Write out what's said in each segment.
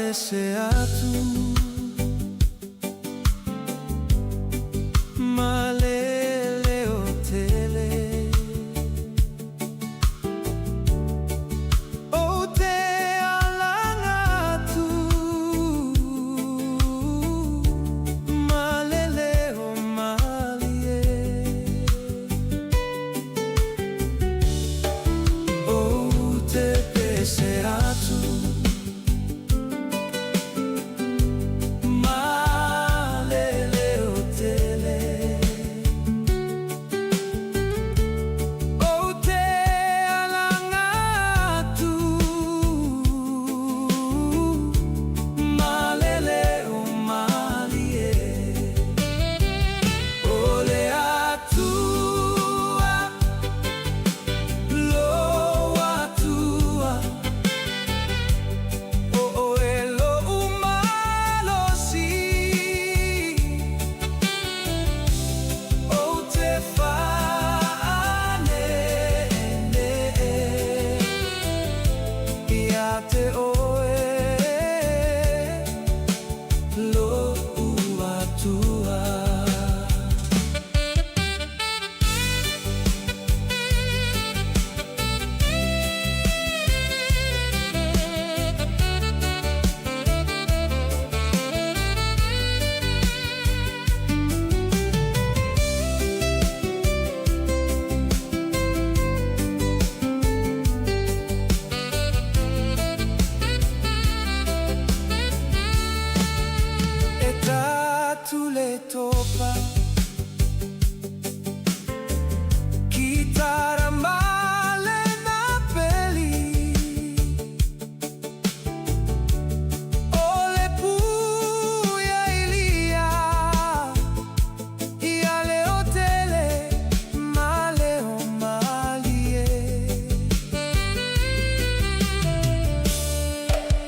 Ese atu ma le leo tele. Ou te alanga atu ma le leo malie. Ou te pese atu ma le leo tele. Ou te alanga atu ma le leo malie. O le Atua, lou Atua, o oe lo'u malosi. Ou te fa'aneenee ia te oe, lo'u Atua. E tatu le topa, kitara ma le napeli, o le pu ia i lia, ia leo tele ma leo malie.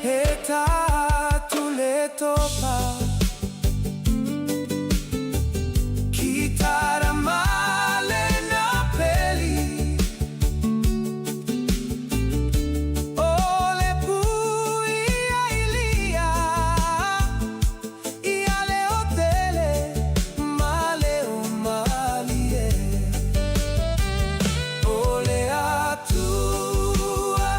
E tatu le topa, kitara ma le napeli, o le pu ia i lia, ia leo tele ma leo malie. O le Atua,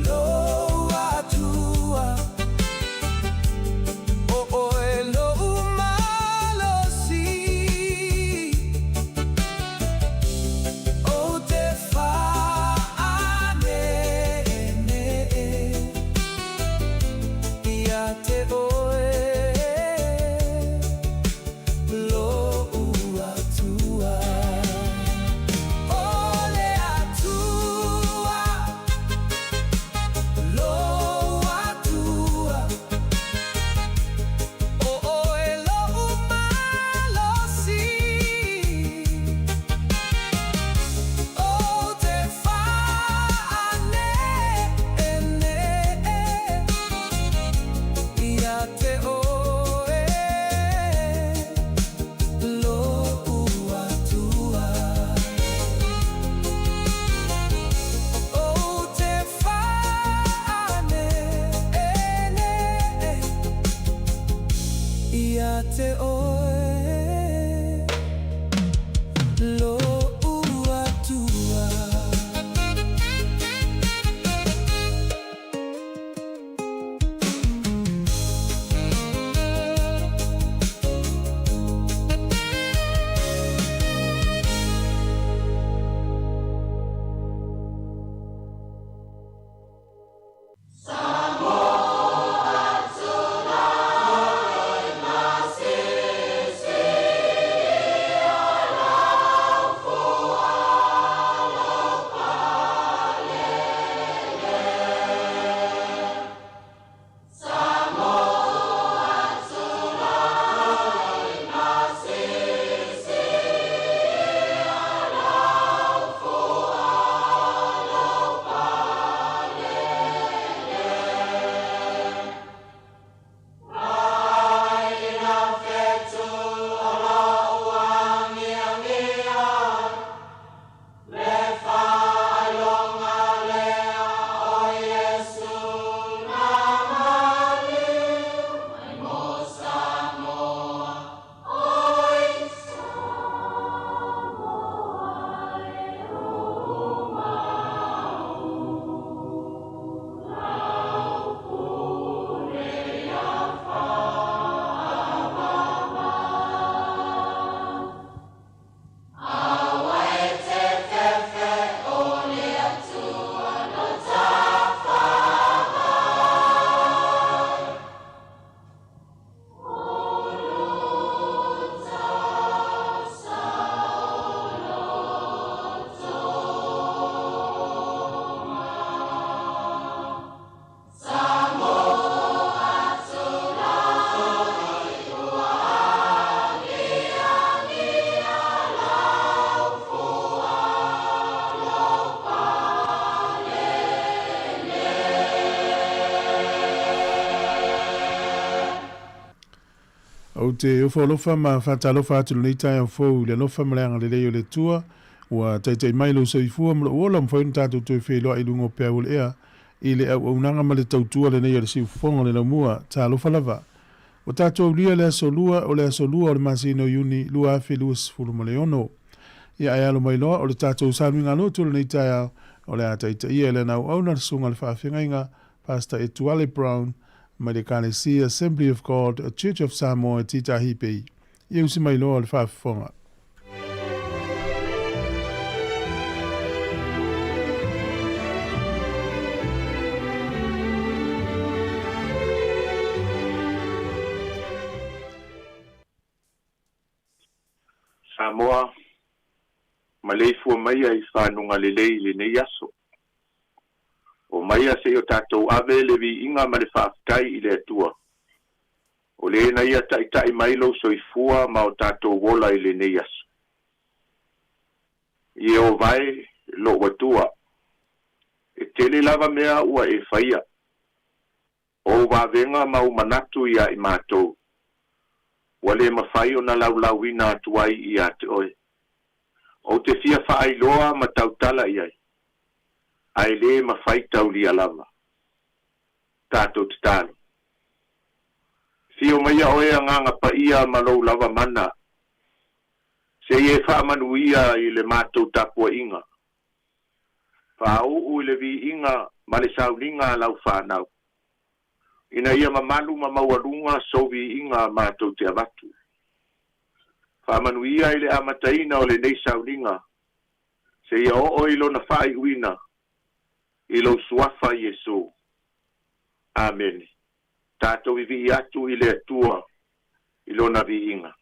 lou Atua, o oe lo'u malosi. Ou te fa'aneenee ia te oe, lo'u Atua. O le Atua, lou Atua, o oe lo'u malosi. Ou te fa'aneenee ia te oe, lo'u Atua. Ou te fa'aneenee ia te oe, lo'u Atua. Ou te ofo alofa ma faatalofa atu i lenei taeao fou i le alofa ma le agalelei o le Atua ua taitai mai lou soifua ma lou ola, ua mafai ona tatou toe feiloai i luga o peau o le ea i le auaunaga ma le tautua lenei a le Siufofoga o le Laumua. Talofa lava! Ua tatou aulia le aso Lua o le aso Lua o le masina o Iuni 2026. Ia ae alo mai loa o le tatou sauniga lotu o lenei taeao o le a taitaia e lana auauna le Susuga i le Faafeagaiga Pastor Etuale Brown mai le Ekalesia Assembly of God Church of Samoa e Titahipei. Ia usi mai loa o le faafofoga. Samoa, maleifua maia i fanuga lelei i lenei aso. Omaia se i o tatou ave le viiga ma le faafetai i le Atua, o le na ia taitai mai lou soifua ma o tatou ola i lenei aso. Ieova e, lou Atua, e tele lava mea ua e faia. O ou vavega ma ou manatu ia i matou, ua le mafai ona laulauina atu ai ia te oe. Ou te fia faailoa ma tautala i ai, ae le mafai taulia lava. Tatou tatalo. Fio maia oe Agaga Paia ma lou lava mana, se i e faamanuia i le matou tapuaiga. Faauu i le viiga ma le sauniga a lau fanau, ina ia mamalu ma maualuga sou viiga matou te avatu. Faamanuia i le amataina o lenei sauniga, seia oo i lona faaiuina i lou Suafa Iesu. Amene. Tatou vivii atu i le Atua i Lona viiga.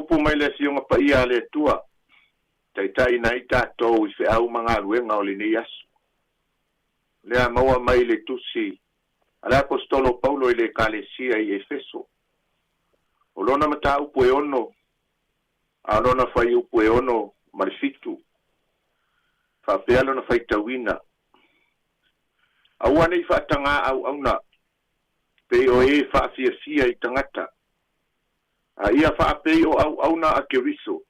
upu mai le Afioga Paia a le Atua, taitaiina ai tatou i feau ma galuega o lenei aso. O lea maua mai le tusi a le Aposetolo o Paulo i le Ekalesia i Efeso. O lona mataupu e 6, a o lona fuaiupu e 6 ma le 7, faapea lona faitauina, Aua ne i faatagā auauna, pei o e faafiafia i tagata, a ia faapei o auauna a Keriso,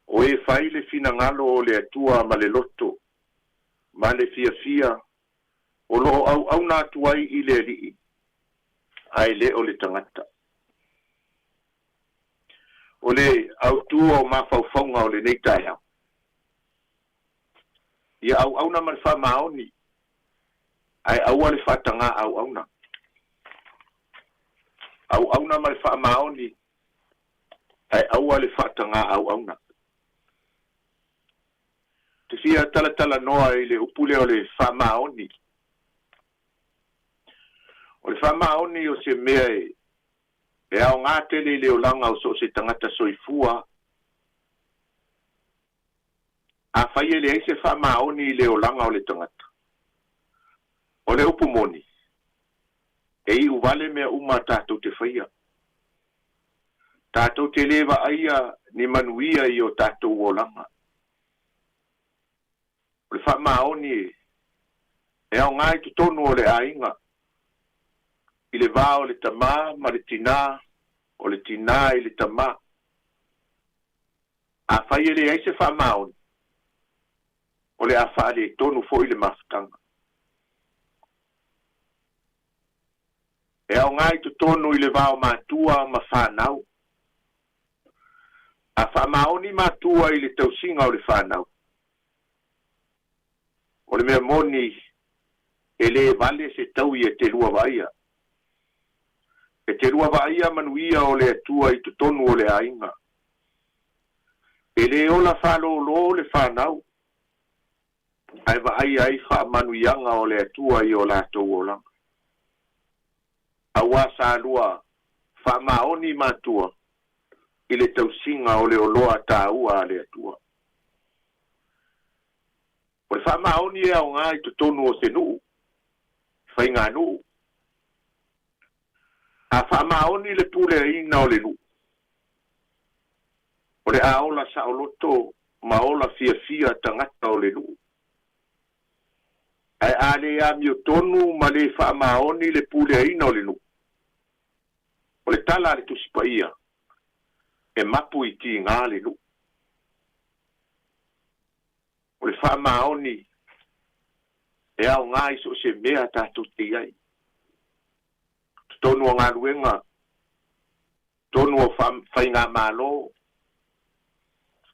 o e fai le finagalo o le Atua ma le loto, ma le fiafia, o lo o auauna atu ai i le Alii, ae le o le tagata. O le autu o mafaufauga o lenei taeao, ia auauna ma le faamaoni, ae aua le faatagā auauna. Auauna ma le faamaoni, ae aua le faatagā auauna. Te fia talatalanoa i le upu lea o le faamaoni. O le faamaoni o se mea e aoga tele i le olaga o so o se tagata soifua. Afai e leai se faamaoni i le olaga o le tagata, o le upu moni, e iu vale mea uma tatou te faia. Tatou te le vaaia ni manuia i o tatou olaga. O le faamaoni e aoga i totonu o le aiga, i le va o le tama ma le tinā, o le tinā i le tama. Afai e leai se faamaoni, o le a faaletonu foi le mafutaga. E aoga i totonu i le va o matua ma fanau. A faamaoni matua i le tausiga o le fanau, o le mea moni e le vale se taui e te lua vaaia. E te lua vaaia manuia o le Atua i totonu o le aiga. E le ola faalōlō le fanau, ae vaaia ai faamanuiaga o le Atua i o latou olaga. Auā sa lua faamaoni matua i le tausiga o le oloa tāua a le Atua. O le faamaoni e aoga i totonu o se nuu, faiganuu. A faamaoni le puleaina o le nuu, o le a ola saoloto ma ola fiafia tagata o le nuu. Ae a le amiotonu ma le faamaoni le puleaina o le nuu, o le tala a le Tusi Paia, e mapu i tigā le nuu. O le faamaoni e aoga i so o se mea tatou te i ai. Totonu o galuega, totonu o faigamalo,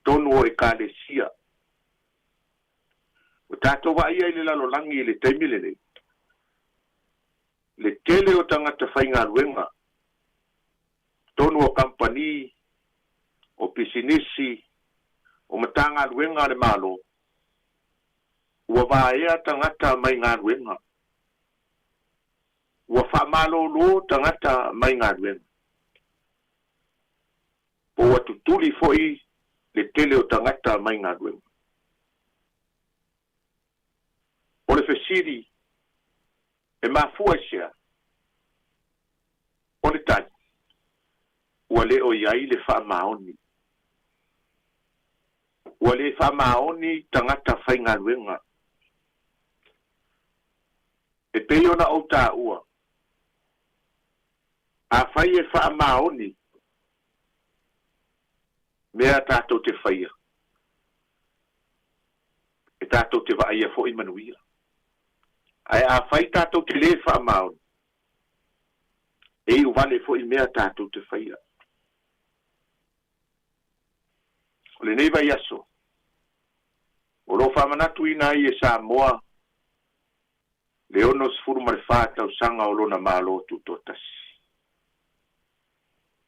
totonu o ekalesia. Ua tatou vaaia i le lalolagi i le taimi lenei, le tele o tagata faigaluega, totonu o kamupani, o pisinisi, o Matagaluega a le Malo, ua vaea tagata mai galuega, ua faamalōlō tagata mai galuega, po ua tutuli foi le tele o tagata mai galuega. O le fesili, E mafua i sea? O le tali, Ua le o i ai le faamaoni. Ua le faamaoni tagata faigaluega. E pei ona ou taua, afai e faamaoni mea tatou te faia, e tatou te vaaia foi manuia. Ae afai tatou te lē faamaoni, e iu vale foi mea tatou te faia. O lenei vaiaso, o lo o faamanatuina ai e Samoa le 64 tausaga o lona Malo Tutoatasi.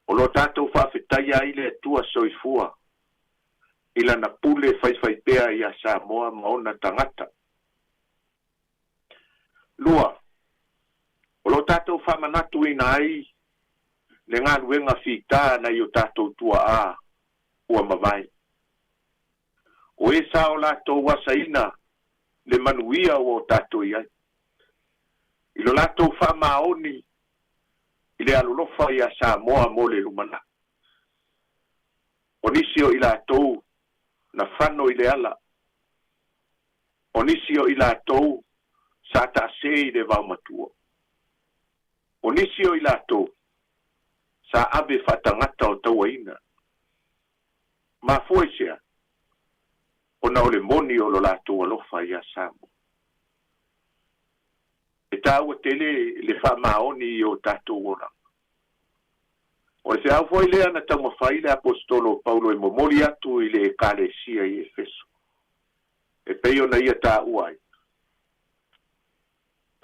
O lo o tatou faafetaia ai le Atua Soifua i Lana pule faifaipea iā Samoa ma ona tagata. 2, O lo o tatou faamanatuina ai le galuega fitā nai o tatou tuaā ua mavae. O e sa o latou asaina le manuia ua o tatou i ai, i lo latou faamaoni i le alolofa iā Samoa mo le lumanai. O nisi o i latou na fano i le ala, o nisi o i latou sa taasē i le vaomatua. O nisi o i latou sa ave faatagata o tauaina. Mafua i se a? Ona o le moni o lo latou alofa iā Samoa. E taua tele le faamaoni i o tatou olaga. O le feau foi lea na taumafai le Aposetolo o Paulo e momoli atu i le Ekalesia i Efeso, e pei ona ia taua ai,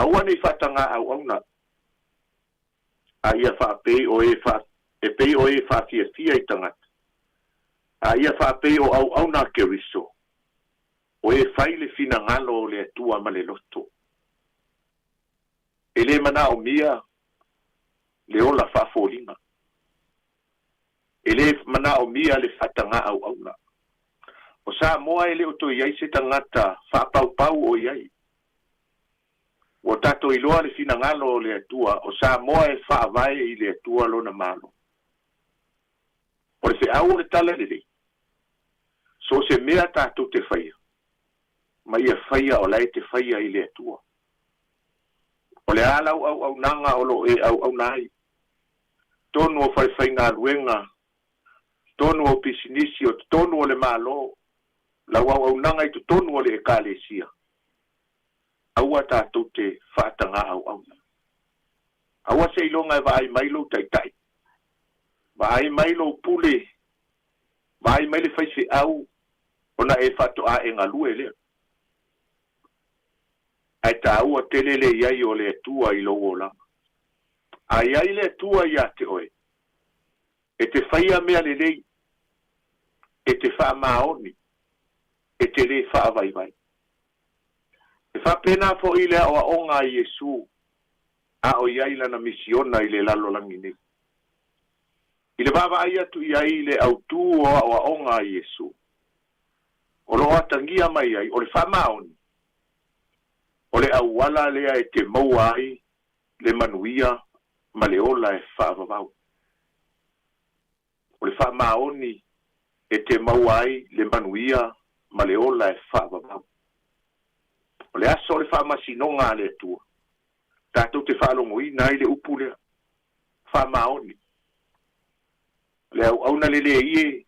Aua ne i faatagā auauna, a ia faapei o e fa, e pei o e faafiafia i tagata, a ia faapei o auauna a Keriso, o e fai le finagalo o le Atua ma le loto. E lē manaomia le ola faafoliga. E lē manaomia le faatagā auauna. O Samoa e le o toe i ai se tagata faapaupau o i ai. Ua tatou iloa le finagalo o le Atua, o Samoa e faavae i le Atua lona Malo. O le feau o le Tala Lelei, so o se mea tatou te faia, ma ia faia o la e te faia i le Atua. O le a lau auaunaga o lo o e auauna ai, totonu o falefaigaluega, totonu o pisinisi, o totonu o le Malo, lau auaunaga i totonu o le Ekalesia, aua tatou te faatagā auauna. Aua seiloga e vaai mai lou taitai, vaai mai lou pule, vaai mai le faifeau ona e faatoa e galue lea. Ae taua tele le i ai o le Atua i lou olaga. A i ai le Atua iā te oe, e te faia mea lelei, e te faamaoni, e te lē faavaivai. E faapena foi le aoaoga a Iesu a o i ai lana misiona i le lalolagi nei. I le vaavaai atu i ai i le autū o aoaoga a Iesu, o lo o atagia mai ai o le faamaoni, o le auala lea e te maua ai le manuia ma le ola e faavavau. O le faamaoni e te maua ai le manuia ma le ola e faavavau. O le aso o le faamasinoga a le Atua, tatou te faalogoina ai le upu lea, faamaoni. Le auauna lelei e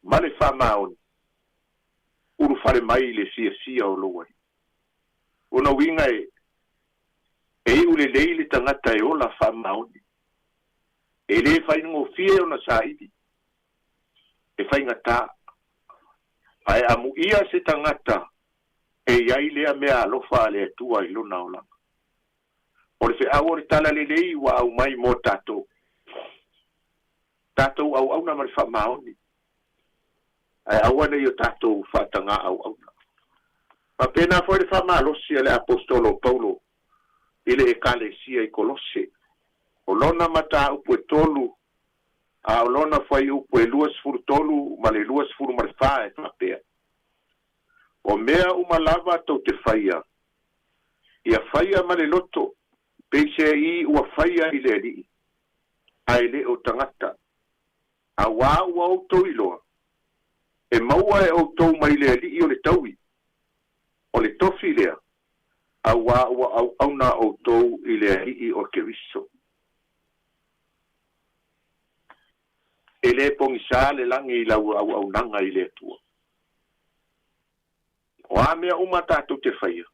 ma le faamaoni, ulufale mai i le fiafia o lou Alii. Ona uiga e, e iu lelei le tagata e ola faamaoni. E lē faigofie ona saili, e faigata, ae amuia se tagata e i ai lea mea alofa a le Atua i lona olaga. O le feau o le Tala Lelei ua aumai mo tatou, tatou auauna ma le faamaoni, ae aua ne i o tatou faatagā auauna. Faapena foi le faamalosi a le Aposetolo o Paulo i le Ekalesia i Kolose. O lona mataupu e tolu, a o lona fuaiupu e 23 ma le 24 e faapea, O mea uma lava tou te faia, ia faia ma le loto, peiseai ua faia i le Alii, ae le o tagata, auā ua outou iloa, e maua e outou mai le Alii o le taui, o le tofi lea, auā ua auauna outou i le Alii o Keriso. E lē pogisā le lagi i lau auaunaga i le Atua. O a mea uma tatou te faia,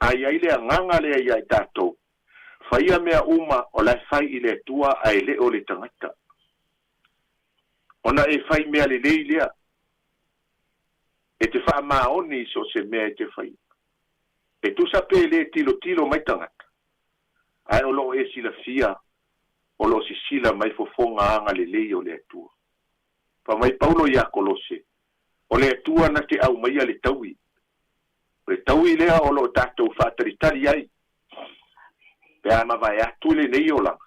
a i ai le agaga lea iā i tatou, faia mea uma o la e fai i le Atua ae le o le tagata. Ona e fai mea lelei lea, e te faamaoni i so o se mea e te faia. E tusa pe lē tilotilo mai tagata, ae o lo o e silafia o lo o sisila mai fofoga agalelei o le Atua. Fai mai Paulo iā Kolose, O le Atua na te aumaia le taui. O le taui lea o lo o tatou faatalitali ai pe a mavae atu lenei olaga.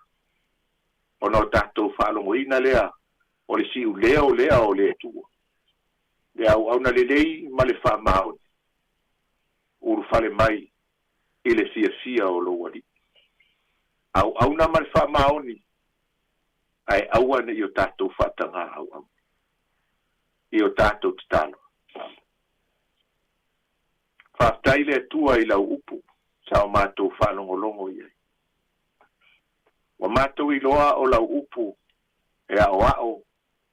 Ona o tatou faalogoina lea o le siuleo lea o le Atua, le auauna lelei ma le faamaoni, ulufale mai i le fiafia o lou Alii. Auauna ma le faamaoni, ae aua ne i o tatou faatagā auauna i o tatou tatalo. Faafetai le Atua i lau upu sa o matou faalogologo i ai. Ua matou iloa o lau upu e aoao,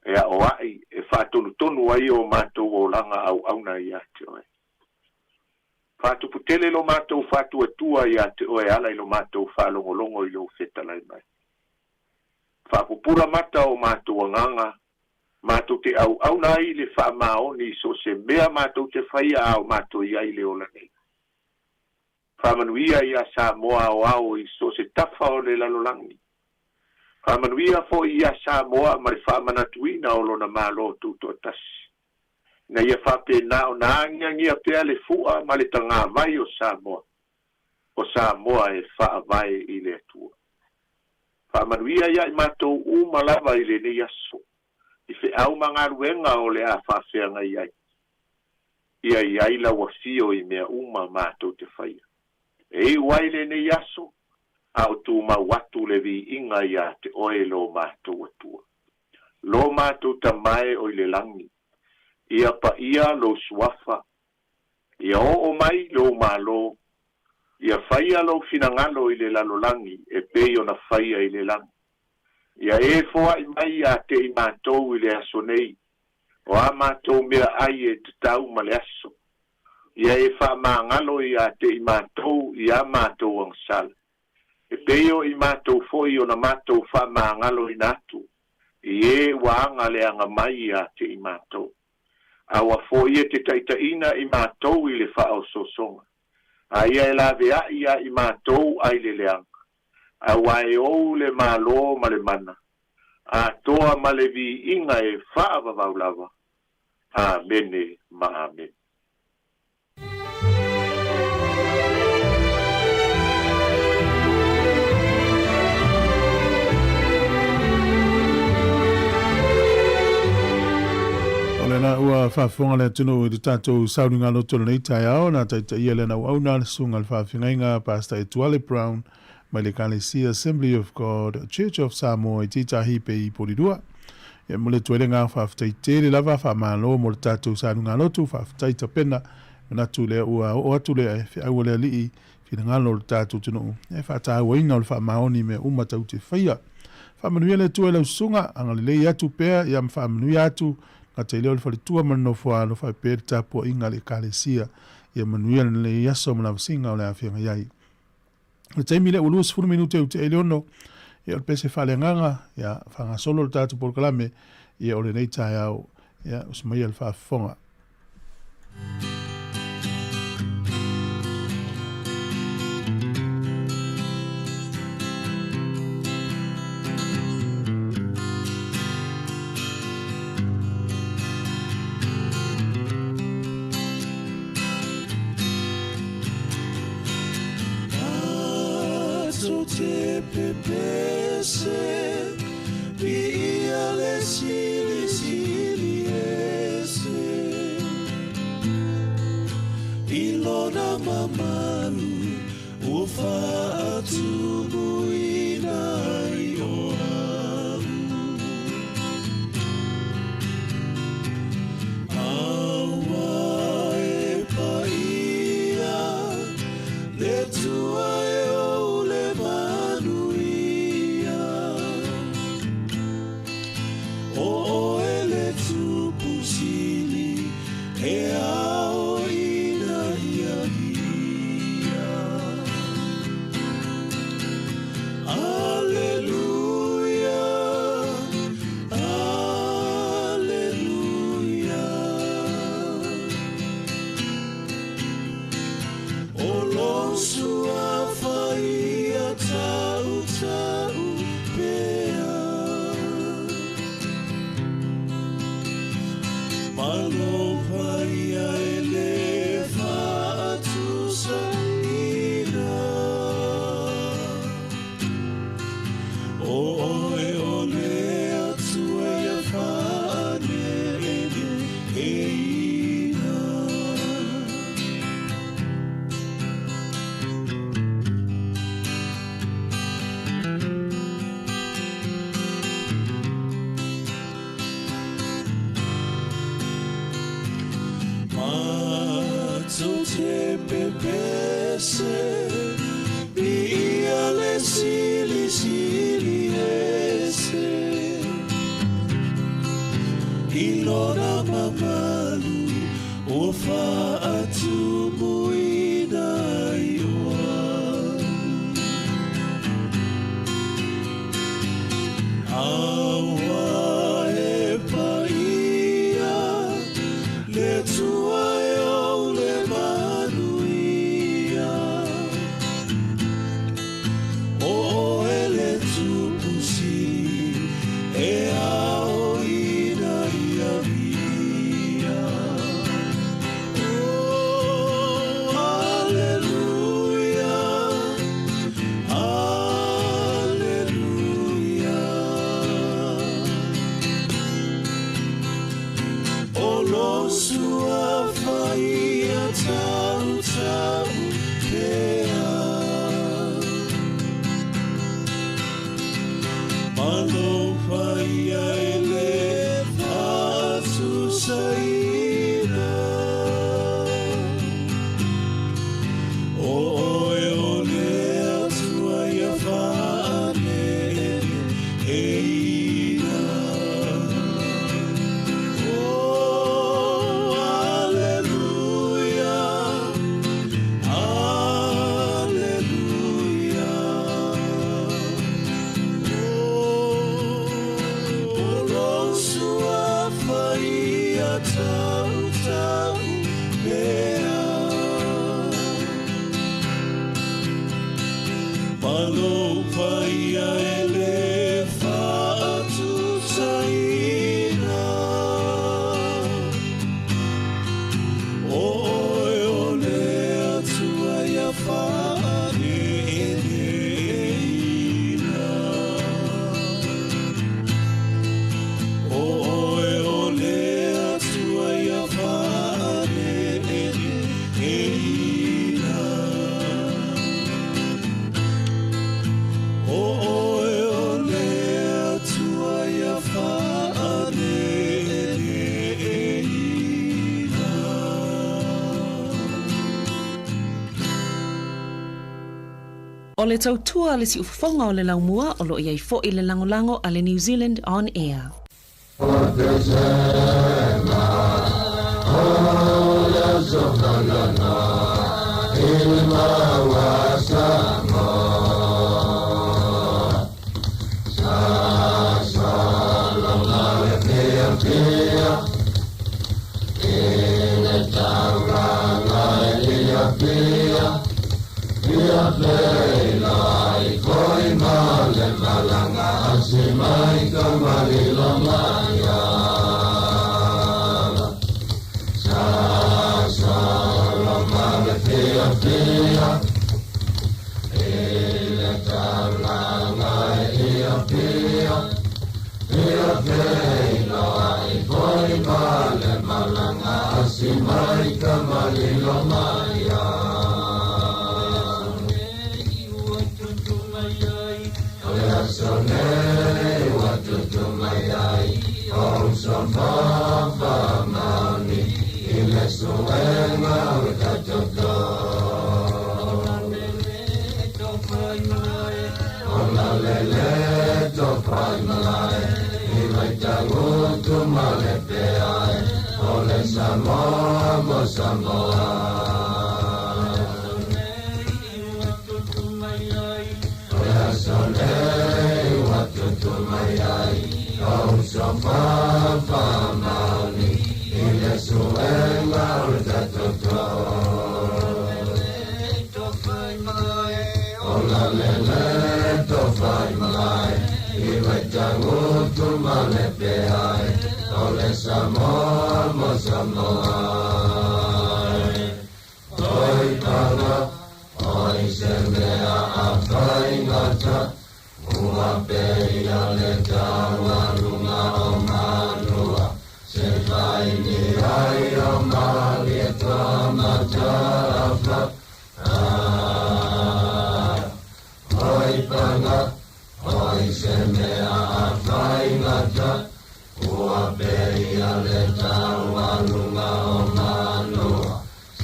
e aoai, e faatonutonu ai o matou olaga auauna ia te oe. Faatuputele lo matou faatuatua ia te oe e ala i lo matou faalogologo i lou fetalai mai. Faapupula mata o matou agaga, matou te auauna ai i le faamaoni i so o se mea matou te faia a o matou i ai i le ola nei. Faamanuia ia Samoa aoao i so o se tafa o le lalolagi. Faamanuia foi ia Samoa ma le faamanatuina o lona Malo Tutoatasi, ina ia faapena ona agiagia pea le fua ma le tagavai o Samoa, o Samoa e faavae i le Atua. Faamanuia ia i matou uma lava i lenei aso, i feau ma galuega o le a faafeagai ai. Ia i ai lau afio i mea uma matou te faia. E iu ai lenei aso, a o tumau atu le viiga ia te oe lo matou Atua. Lo matou Tama e o i le lagi, ia paia lou suafa, ia oo mai lou Malo, ia faia lou finagalo i le lalolagi e pei ona faia i le lagi. Ia e foai mai ia te i matou i le aso nei, o a matou meaai e tatau ma le aso. Ia e faamagalo ia te i matou i a matou agasala, e pei o i matou foi ona matou faamagaloina atu i e ua aga leaga mai ia te i matou. Aua foi e te taitaiina i matou i le faaosoosoga, a ia e laveai ia i matou ai le leaga, aua e ou le Malo ma le mana, atoa ma le viiga e faavavau lava. Amene ma Amene. O lena ua faafofoga le atunuu i le tatou sauniga loto i lenei taeao, na taitaia lena auauna le susuga i le faafeagaiga Pastor Etuale Brown mai le Ekalesia Assembly of God Church of Samoa i Titahi pe i Porirua. E momoli atu ai le agaga faafetai tele lava, faamalo mo le tatou sauniga lotu, faafetai tapena, manatu lea ua oo atu le feau a le Alii finagalo o le tatou atunuu e faatauaina o le faamaoni i mea uma tatou te faia. Faamanuia le Atua i lau susuga, agalelei atu pea ia ma faamanuia atu gata i lea o le faletua ma le nofoaalo faapea le tapuaiga a le Ekalesia. Ia manuia lenei aso ma lavasiga o le a feagai ai. O le taimi lea ua 20 minute e utiai le 6, ia o le pese faaleagaga, ia faagasolo le tatou polokalame, ia o lenei taeao, ia usu maia le faafofoga. Matou te pepese, Viia le Silisili Ese. I Lona mamalu ua faatumuina ai o au. Aua e paia, le Atua e ou le manuia. O oe le Tupu Sili e aoina ia viia. Oh, Aleluia, Aleluia. O lou suafa ia tautau pea. Ma lou paia e lē faatusaina. O oe o le Atua ia faaneeneeina. Oh, Aleluia, Aleluia. Oh, lou suafa ia tautau pea. Ma lou paia e lē faatusaina. O oe o le Atua ia faaneeneeina. O oe o le Atua ia faaneeneeina. O oe o le Atua ia faaneeneeina. O le tautua a le siufofoga o le laumua o lo o i ai foi le lagolago a le New Zealand On Air.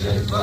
Thank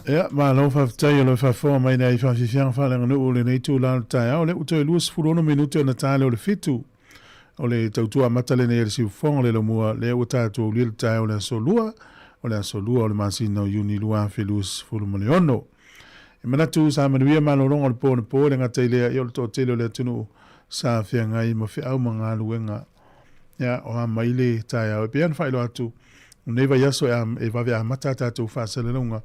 Ia, malo faafetai o le faafofoga mai nei faafiafiaga faaleaganuu o lenei itula o le taeao. O lea ua toe 26 minute ona ta lea o le fitu. O le tautua amata lenei a le siufofoga o le Laumua, lea ua tatou aulia le taeao o le aso Lua, o le aso Lua o le masina o Iuni 2026. E manatu sa manuia malologa o le po anapo, e le gata i lea, ia o le toatele o le atunuu sa feagai ma feau ma galuega. Ia, o a mai le taeao. E pei ona faailoa atu, o lenei vaiaso e, e vave amata a tatou faasalalauga.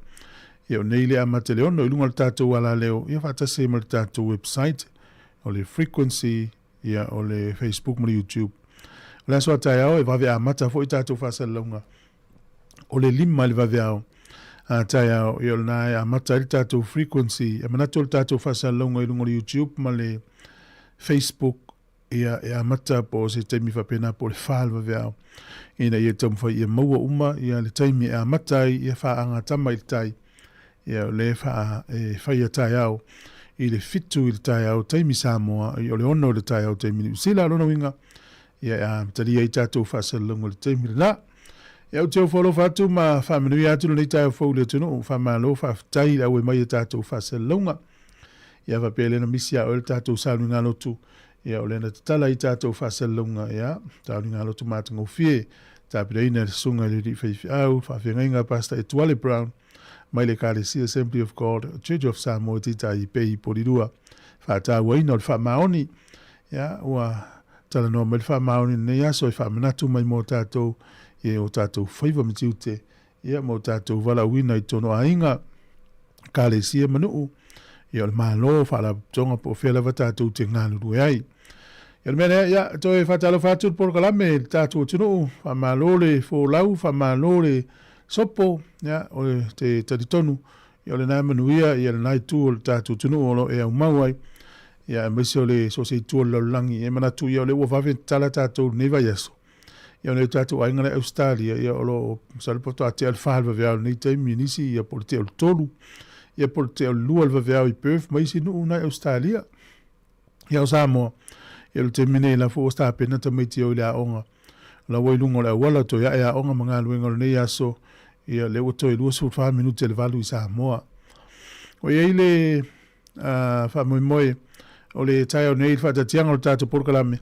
Ia, o nei le amata i le 6 i luga o le tatou alaleo, ia faatasi ai ma le tatou website, o le frequency, ia, o le Facebook ma le YouTube. O le aso a taeao e vave amata foi tatou faasalalauga. O le 5 i le vaveao a taeao, ia o lena e amata ai le tatou frequency. E manatu o le tatou faasalalauga i luga o le YouTube ma le Facebook, ia e amata po o se taimi faapena po o le 4 le vaveao, ina ia taumafai ia maua uma ia le taimi e amata ai ia faagatama i le tai. Ia o lea faa, e fai a taeao i le 7 i le taeao taimi Samoa, ia o le 6 i le taeao taimi Niu Sila. O lona uiga, ia e amatalia ai tatou faasalalauga i le taimi lena. Ia ou te ofo alofa atu ma faamanuia atu lenei taeao fou i le atunuu. Faamalo, faafetai i le auai mai i a tatou faasalalauga. Ia faapea lea na misi ia oe le tatou sauniga lotu. Ia o lea na tatala ai tatou faasalalauga. Ia, sauniga lotu matagofie. Tapenaina e le Susuga i le Alii Faifeau, faafeagaiga a Pastor Etuale Brown, mai le Ekalesia Assembly of God, Church of Samoa i Titahi Pei, Polilua. Faatauaina o le faamaoni. Ia, ua talanoa mai le faamaoni i lenei aso e faamanatu mai mo tatou i o tatou faiva ma tiute, ia, ma o tatou valaauina i totonu o aiga, Ekalesia ma nuu, ia, o le Malo, Faalapotopotoga po o fea lava tatou te galulue ai. Ia, o le mea lea, ia, toe faatalofa atu le polokalame i le tatou atunuu, faamalo le folau, faamalo le sopo, ia, o te talitonu, ia, o lena e manuia ia lena itu o le tatou atunuu o lo o e aumau ai, ia, aemaise o le so o se itu o le lalolagi. E manatu, ia, o lea ua vave tatala tatou i lenei vaiaso. Ia, o nai o tatou aiga la i Ausetalia, ia, o lo o, masalo pe faatoa tea le 4 i le vaveao i lenei taimi, nisi, ia, po o le tea o le 3, ia, po o le tea o le 2 i le vaveao i Perth ma isi nuu na i Ausetalia. Ia, o Samoa, ia, o le taimi nei la foi ua tapena tamaiti e o i le aoga. O la ua i luga o le auala, toe ae aoga ma galuega o lenei aso, ia, lea ua toe 24 minute le 8 i Samoa. Ua i ai le faamoemoe o le taeao nei i le faataatiaga o le tatou polokalame,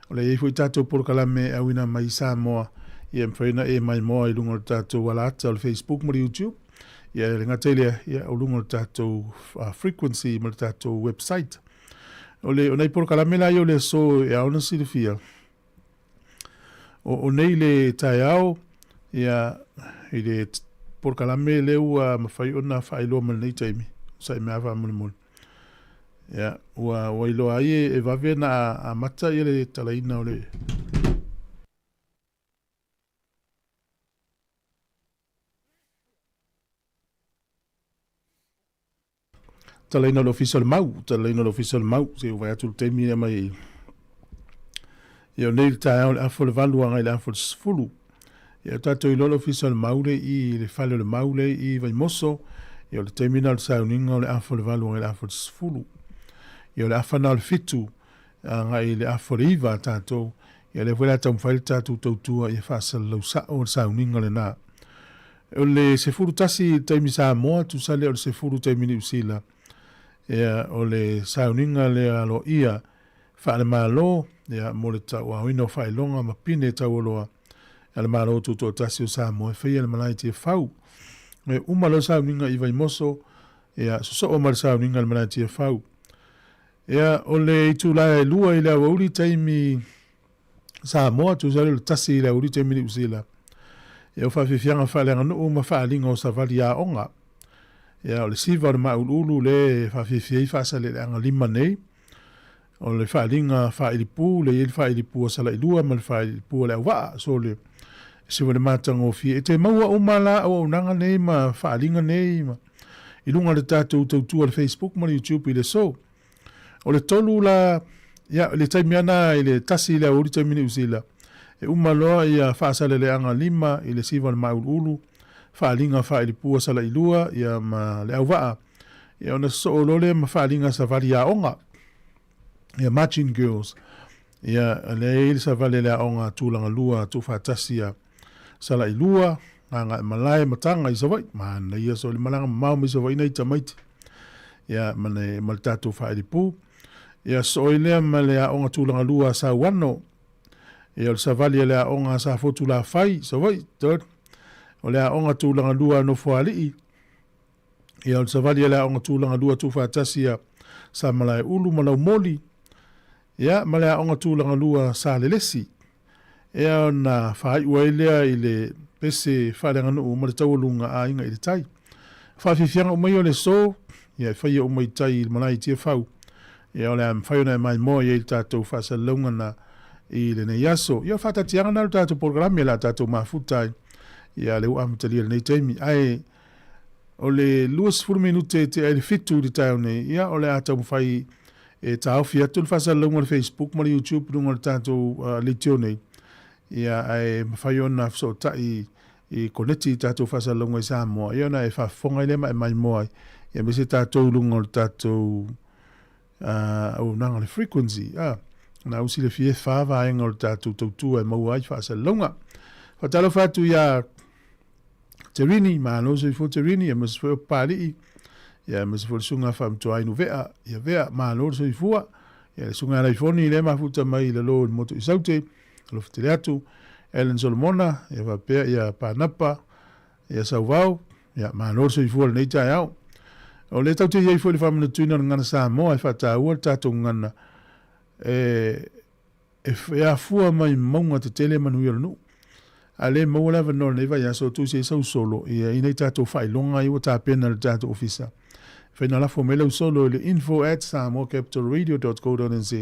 o le i ai foi tatou polokalame e auina mai i Samoa, ia e mafai ona e maimoa i luga o le tatou alaata o le Facebook ma le YouTube, ia e le gata i lea, ia o luga o le tatou frequency ma le tatou website. O le o nai polokalame la ia o le aso e ao ona silafia, O, o nei le taeao, ia, i le polokalame lea ua mafai ona faailoa mai lenei taimi, sa i mea faamolemole. Ia, ua, ua iloa ai e, e vave na amata ia le talaina o le Talaina o le Ofisa o le Mau, talaina o le Ofisa o le Mau, se i ou vaai atu i le taimi lea mai Ia o nei le taeao i le afa o le 8 agai i le afa o le 10. Ia, ua tatou iloa le Ofisa o le Mau lea i i le fale o le Mau lea i Vaimoso, ia o le taimi lena o le sauniga o le afa o le valu agai i le afa o le sefulu. Ia o le afa lena o le fitu agai i le afa o le iva a tatou, ia lea foi o le a taumafai le tatou tautua ia faasalalau sao le sauniga lena. O le 11 i le taimi Samoa, tusa lea o le 10 taimi Niu Sila, ia o le sauniga lea aloaia faale-Malo, ia mo le tauaoina o faailoga ma pine taualoa a le Malo Tutoatasi o Samoa e faia i le malae i Tiafau. E uma loa le sauniga i Vaimoso, ia sosoo ma le sauniga i le malae i Tiafau. Ia, o le itula e lua i le aoauli taimi Samoa, tusa ai o le tasi i le aoauli taimi Niu Sila. Ia, o faafiafiaga faaleaganuu ma faaaliga o savali aoga. Ia, o le siva o le māuluulu le e faafiafia ai faasaleleaga lima nei. O le faaaliga faailipu, le i ai le faailipu a Salailua ma le faailipu a Leauvaa. So, le siva o le matagofie. E te maua uma la auaunaga nei ma faaaliga nei ma i luga o le tatou tautua i le Facebook ma le YouTube i le aso. O le tolu la, ia, i le taimi lava lena i le tasi i le aoauli taimi Niu Sila, e uma loa ia faasaleleaga lima i le siva o le māuluulu, faaaliga faailipua Salailua, ia ma Leauvaa, ia ona sosoo loa lea ma faaaliga savali aoga, ia Marching Girls, ia lea e i ai le savali a le aoga tulaga lua tuufaatasi a Salailua, Gagaemalae ma Taga i Savaii. Manaia soo le malaga mamao mai Savaii nai tamaiti. Ia, ma le, ma le tatou faailipu. Ia, sosoo ai lea ma le aoga tulaga lua a Sauano. Ia, o le savali a le aoga a Safotu Lafai, Savaii, third. O le aoga tulaga lua a Nofoalii. Ia, o le savali a le aoga tulaga lua tuufaatasi a Samalaeulu ma Laumoli. Ia, ma le aoga tulaga lua a Salelesi. Ea ona faaiu ai lea i le pese faaleaganuu ma le taualuga a Aiga i le Tai. Faafiafiaga uma ia o le aso, ia e faia uma i tai i le malae i Tiafau. Ia o le a mafai ona e maimoa i ai i le tatou faasalalauga na i lenei aso. Ia o le faataatiaga na o le tatou polokalame o le a tatou mafuta ai ia lea ua amatalia i lenei taimi. Ae o le 20 minute e tea ai le fitu i le taeao nei, ia o le a taumafai e taofi atu le faasalalauga o le Facebook ma le YouTube i luga o le tatou leitio nei, ia ae mafai ona fesootai i koneti i tatou faasalalauga i Samoa, ia ona e faafofoga ai lea ma e maimoa ai, ia aemaise tatou i luga o le tatou auaunaga o le frequency, a na ua silafia e fa vaega o le tatou tautua e maua ai faasalalauga. Faatalofa atu iā Terini, malo le soifua Terini, aemaise foi o Papalii, ia aemaise foi le susuga Faamatuainu Vea, ia Vea, malo le soifua. Ia le susuga Alaifoni lea mafuta mai i lalo i le motu i Saute, alofa tele atu. Ellen Solomona, ia faapea ia Panapa, ia Sauvao, ia malo le soifua lenei taeao. O lea tatou te i ai foi i le faamanatuina o le Gagana Samoa e faataua le tatou gagana e E afua mai mauga tetele manuia o le nuu. A le maua le avanoa i lenei vaiaso, tusi ai sau solo ia i nai tatou faailoga ia ua tapena e le tatou ofisa. E fai na lafo mai lau solo i le info@samoacapitalradio.co.nz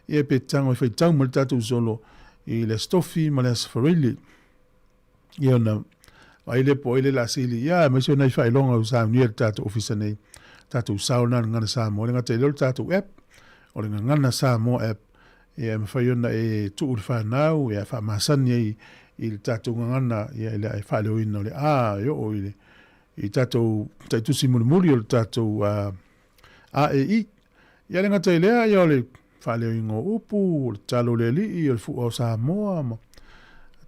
ia pe tago e faitau mai le tatou solo i le Aso Tofi ma le Aso Faraile. Ia ona vaai lea po o ai le lasili, ia aemaise o nai faailoga ua saunia e le tatou ofisa nei, tatou sao lena i le Gagana Samoa. E le gata i lea o le tatou app, o le Gagana Samoa app, ia e mafai ona e tuu i le fanau, ia e faamasani ai i le tatou gagana, ia i le faaleoina o le A e oo i le i tatou taitusi mulimuli o le tatou A E I. Ia le gata i lea, ia o le faaleoina o upu, o le talo o le alii, o le fua o Samoa, ma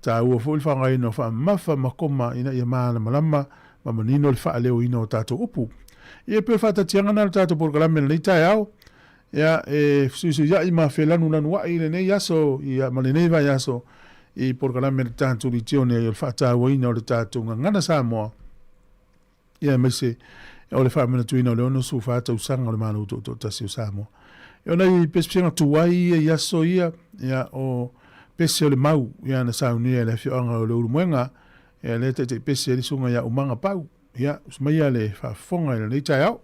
taua foi le faaaogaina o faamamafa ma koma ina ia malamalama ma manino le faaleoina o tatou upu. Ia e pei o le faatatiaga lena o le tatou polokalame i lenei taeao. Ia, e fesuisuia'i ma felanulanua'i lenei aso ia ma lenei vaiaso i polokalame a le tatou Legione o le faatauaina o le tatou gagana Samoa, ia aemaise o le faamanatuina o le 64 tausaga o le Malo Tutoatasi o Samoa. Ia o nai pesepesega tuai ia i aso ia, ia o pese o le mau ia na saunia e le afioaga o Leulumoega, ia lea e taitaipese ai le susuga ia Umaga Pau. Ia, usu maia le faafofoga i lenei taeao.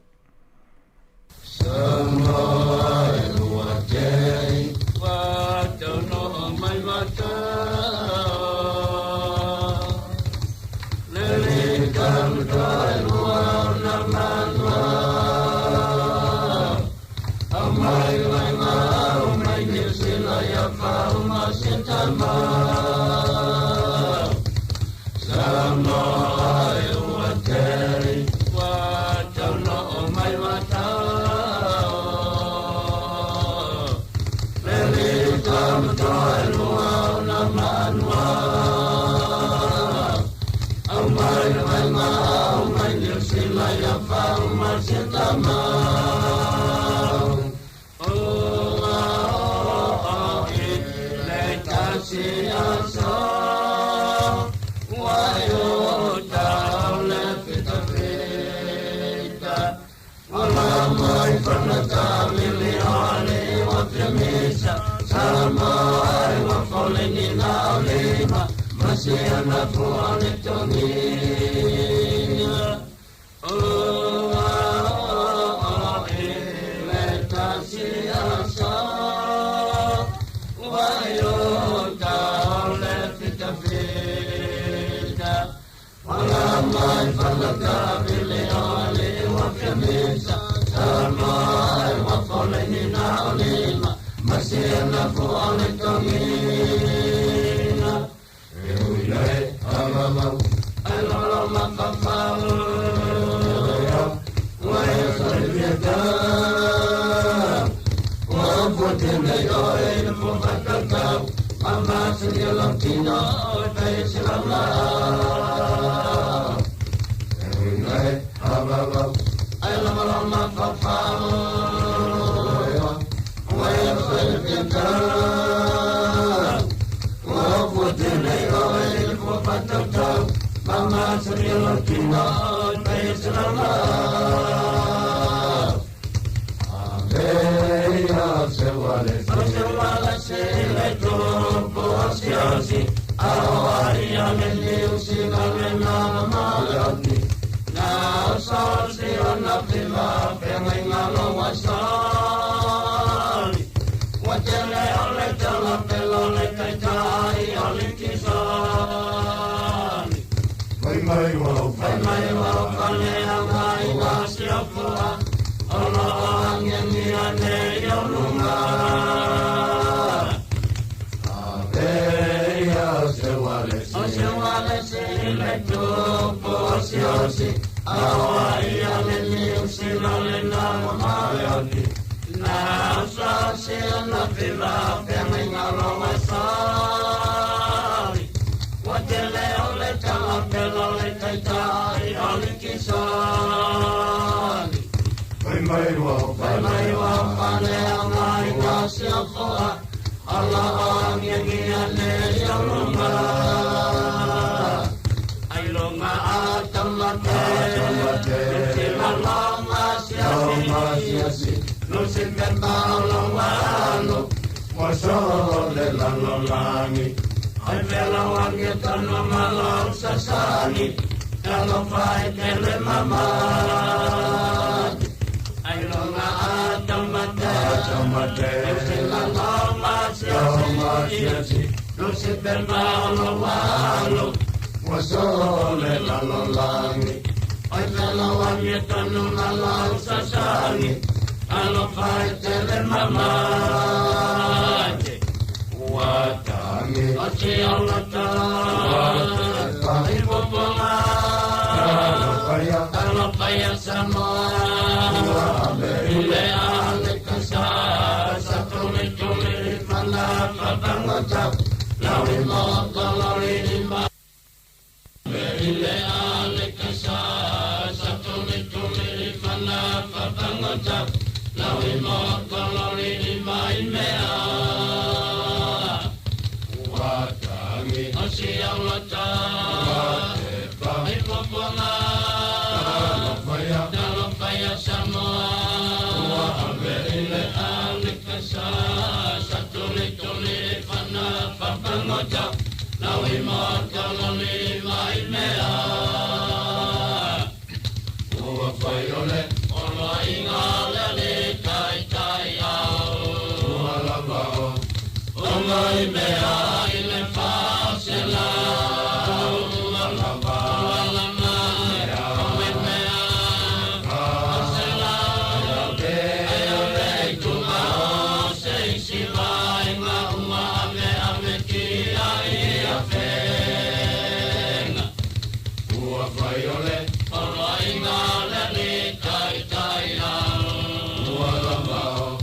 Ua lava o,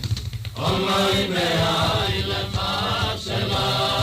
o mai mea i le whasela.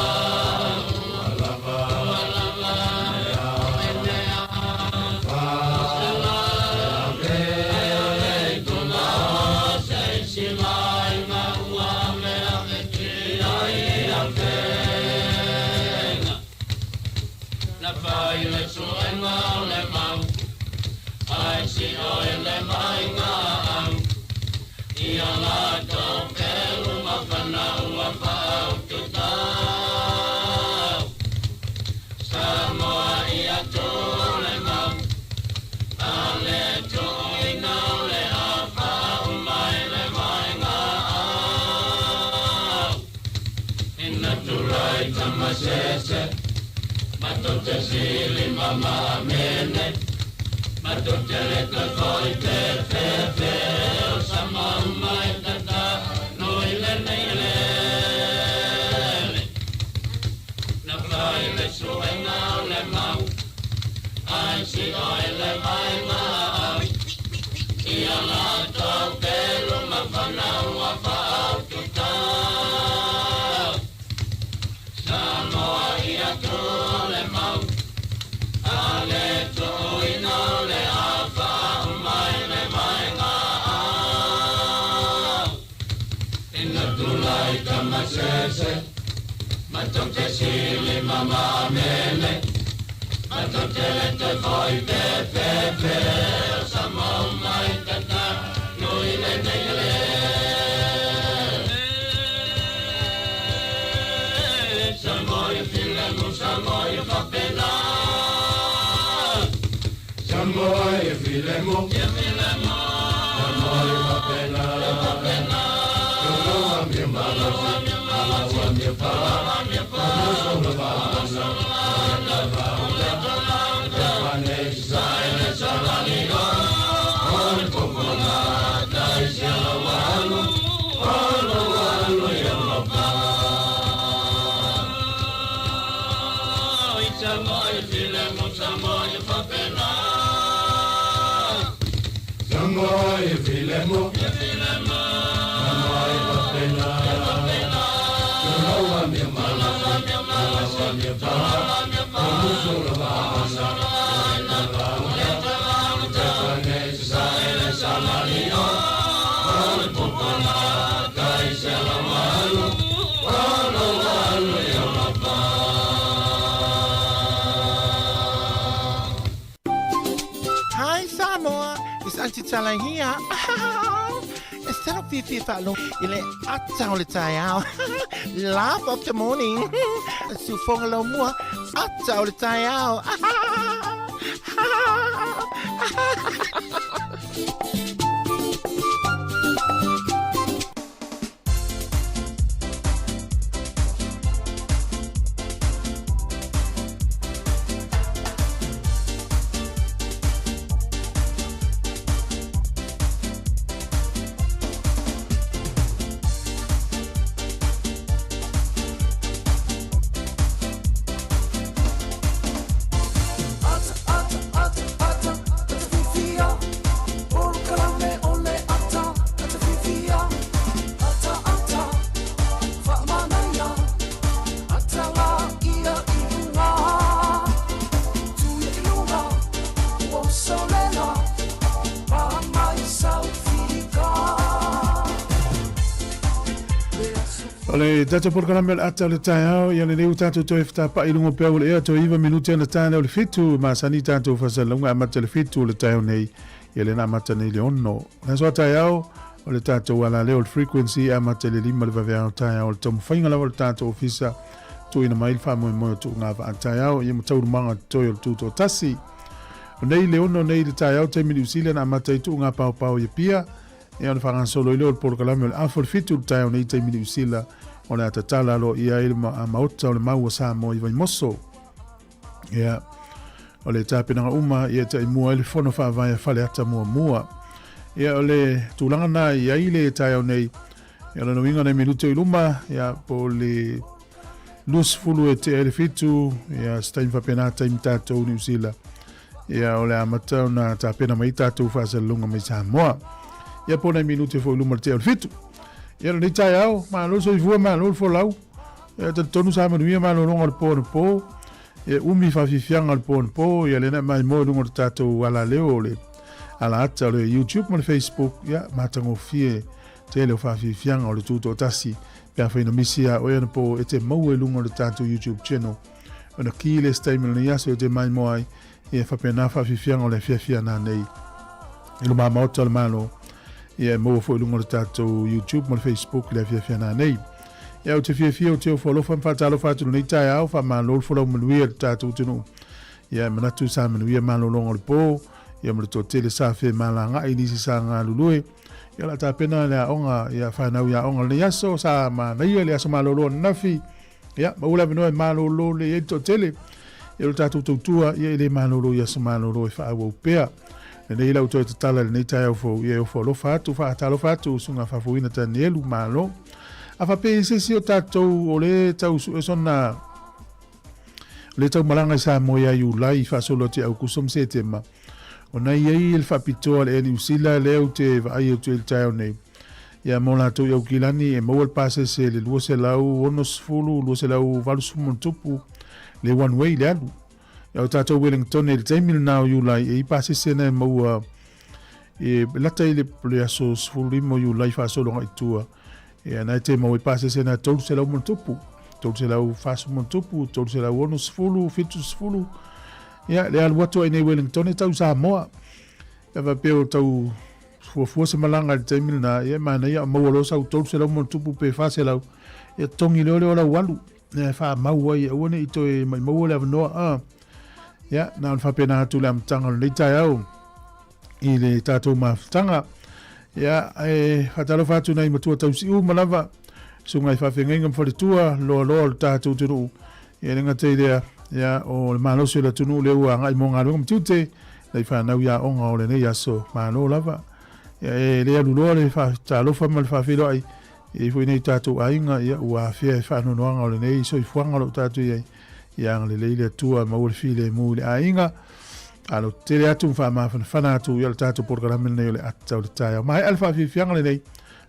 Hi Samoa, it's Auntie Tala here. E se lou fiafia e faalogo i le ata o le taeao. Laugh of the morning. Siufoga laumua, ata o le taeao. O le tatou polokalame o le ata o le taeao, ia lenei ua tatou toe fetapa'i i luga o peau o le ea, toe iva minute ona ta lea o le fitu, e masani tatou faasalalauga e amata i le fitu o le taeao nei, ia lea na amata nei i le ono. O le aso a taeao, o le tatou alaleo o le frequency e amata i le lima le vaveao taeao o le taumafaiga lava o le tatou ofisa tuuina mai le faamoemoe o tuuga vaa taeao ia ma taualumaga totoe o le tutoatasi. O nei le ono nei i le taeao taimi Niu Sila na amata ai tuuga paopao i Apia, ia ona faagasolo ai lea o le polokalame o le afa o le fitu i le taeao nei taimi Niu Sila o le a tatala aloaia ai le Maota o le Mau a Samoa i Vaimoso. Ia, o le tapenaga uma ia taimua ai le fono faavae a Faleata muamua. Ia, o le tulaga na i ai le taeao nei, ia, o lona uiga nai minute i luma, ia, po o le 20 e tea i le fitu, ia, se taimi faapena taimi tatou Niu Sila. Ia, o le amata ona tapena mai tatou faasalalauga mai Samoa. Ia, po o nai minute foi i luma o le tea o le fitu. Ia, o lenei taeao, malo le soifua, malo le folau. Ia, talitonu sa manuia malologa o le po anapo. Ia, umi faafiafiaga o le po anapo. Ia, lea na e maimoa i luga o le tatou alaleo o le alaata o le YouTube ma le Facebook. Ia, matagofie tele o faafiafiaga o le tutoatasi. Pe afai na misi iā oe anapo e te maua i luga o le tatou YouTube channel. Ona ki le se taimi o lenei aso e te maimoa ai. Ia, faapena faafiafiaga o le afiafi ana nei i luma Maota o le Malo. Ia, e maua foi i luga o le tatou YouTube ma le Facebook i le afiafi ana nei. Ia, ou te fiafia ou te ofo alofa ma faatalofa atu i lenei taeao, faamalo le folau manuia i le tatou atunuu. Ia, e manatu sa manuia malologa o le po, ia ma le toatele sa femalagaai i nisi sa galulue. Ia, o le a tapena le aoga, ia, fanau i aoga lenei aso, sa manaia le aso malolo ananafi. Ia, maua le avanoa e malolo lelei ai le toatele. Ia o le tatou tautua, ia e le malolo i aso malolo e faaauau pea. Lenei lau toe tatala i lenei taeao fou, ia e ofo alofa atu, faatalofa atu, usuga faafuina Tanielu, malo. A faapea i se isi o tatou o le tau sue sona, o le tau malaga i Samoa ia Iulai faasolo atu ia Aukuso ma Setema, ona i ai le faapitoa le Air New Zealand lea ou te vaai atu ai i le taeao nei, ia mo latou i Aukilani e maua le pasese le 260, 280 ma le one way le alu. Ia o tatou Wellington i le taimi lena o Iulai e i pasese na e maua e lata i le aso 15 o Iulai faasolo agai i tua. Ia na e te maua i pasese na 300 ma tupu, 340 ma tupu, 360, 70. Ia le alu atu ai nei Wellington e tau Samoa. Ia faapea o tau fuafua se malaga i le taimi lena, ia e manaia a maua loa sau 300 ma tupu pe 400, ia totogi loa lea o lau alu, ia e faamau ai, aua ne i toe maumau le avanoa. Ia, na ona faapena atu le amataga o lenei taeao i le tatou mafutaga. Ia, e faatalofa atu nai matua tausiu ma lava, susuga i faafeagaiga ma faletua, loaloa o le tatou atunuu. Ia, e le gata i lea, ia, o le malosi o le atunuu lea ua agai mo galuega ma tiute, nai fanau i aoga o lenei aso, malo lava. Ia, e le aluloa le faatalofa ma le faafeiloai, e i ai foi nei tatou aiga, ia, ua afea i faanoanoaga o lenei soifuaga o lo o tatou i ai. Ia agalelei le Atua, maua le filemu i le aiga. Alo tele atu ma faamafanafana atu ia le tatou polokalame lenei o le ata o le taeao. Maea le faafiafiaga lenei,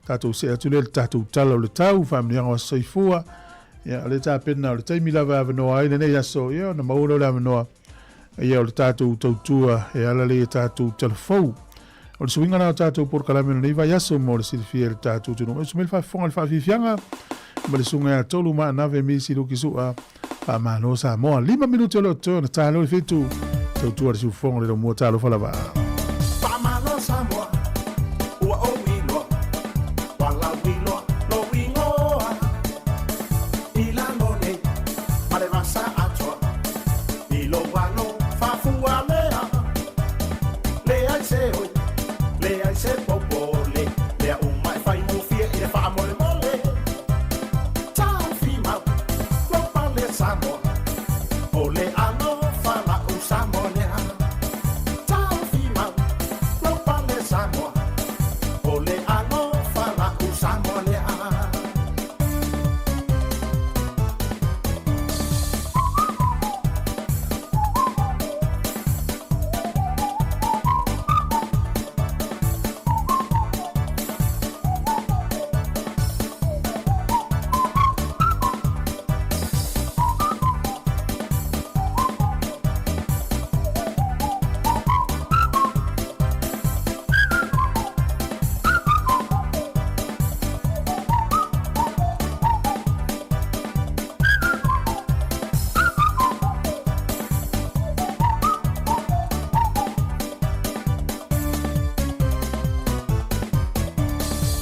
tatou see atu lea i le tatou tala o le tau, faamanuiaga o aso soifua. Ia, o le tapena o le taimi lava e avanoa ai lenei aso, ia ona maua lea o le avanoa ia o le tatou tautua e ala lea i tatou talafou. O le suiga lena o tatou polokalame o lenei vaiaso mo le silafia e le tatou atunuu. E usu mai le faafofoga i le faafiafiaga ma le susuga ia Tolu Maanave Misi Luki Sua. Faamalo Samoa. 5 minute o lo o totoe ona ta loa le 7. Tautua le siufofoga o le Laumua. Talofa lava. Faamalo Samoa, ua ou iloa, ua lauiloa lou igoa. I lalo nei ma le vasa atoa, i lou alo faafualea. Leai se oi, leai se popole, mea uma e faigofie i le faamolemole. Taofi mau, lou pale Samoa, o le alofa la'u Samoa lea. Taofi mau, lou pale Samoa, o le alofa la'u Samoa lea.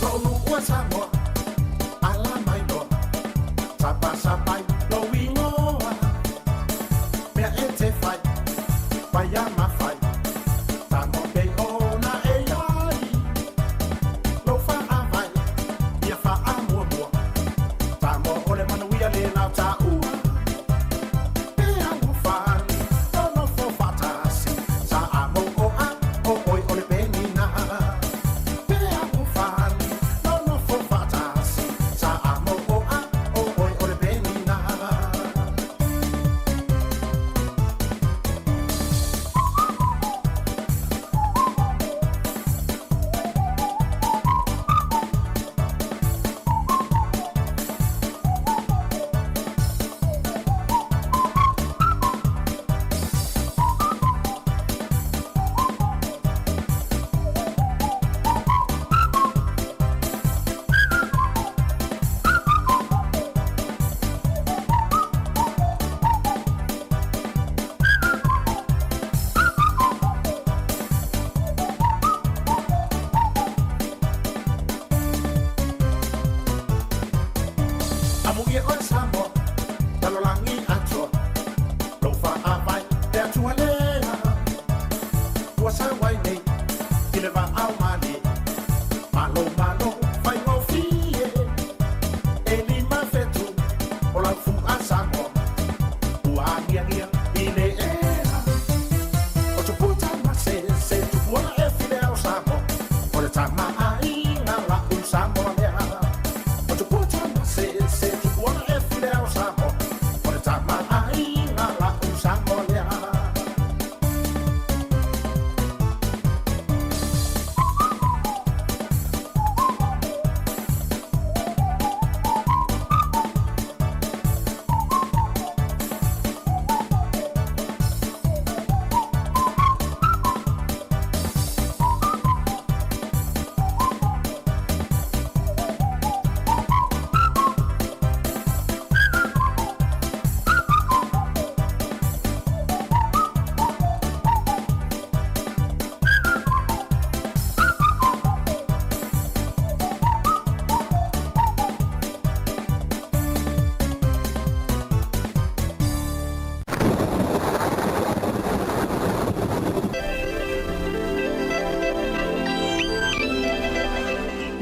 Lou nuu Samoa, ala mai loa, sapasapai lou igoa. Mea e te fai, paia ma fai, Samoa pei ona e i ai. Lou faavae, ia faamuamua, Samoa o le manuia le lau taua. E alofani, nonofo faatasi, Samoa, o oe o le penina. E alofani, nonofo faatasi, Samoa, o oe o le penina. Amuia oe Samoa, lalolagi atoa, lou faavae le Atua lea. Ua sau ai nei i le vaao malie, malo malo faigofie. E 5 fetu o lau fua Samoa, ua agiagia i le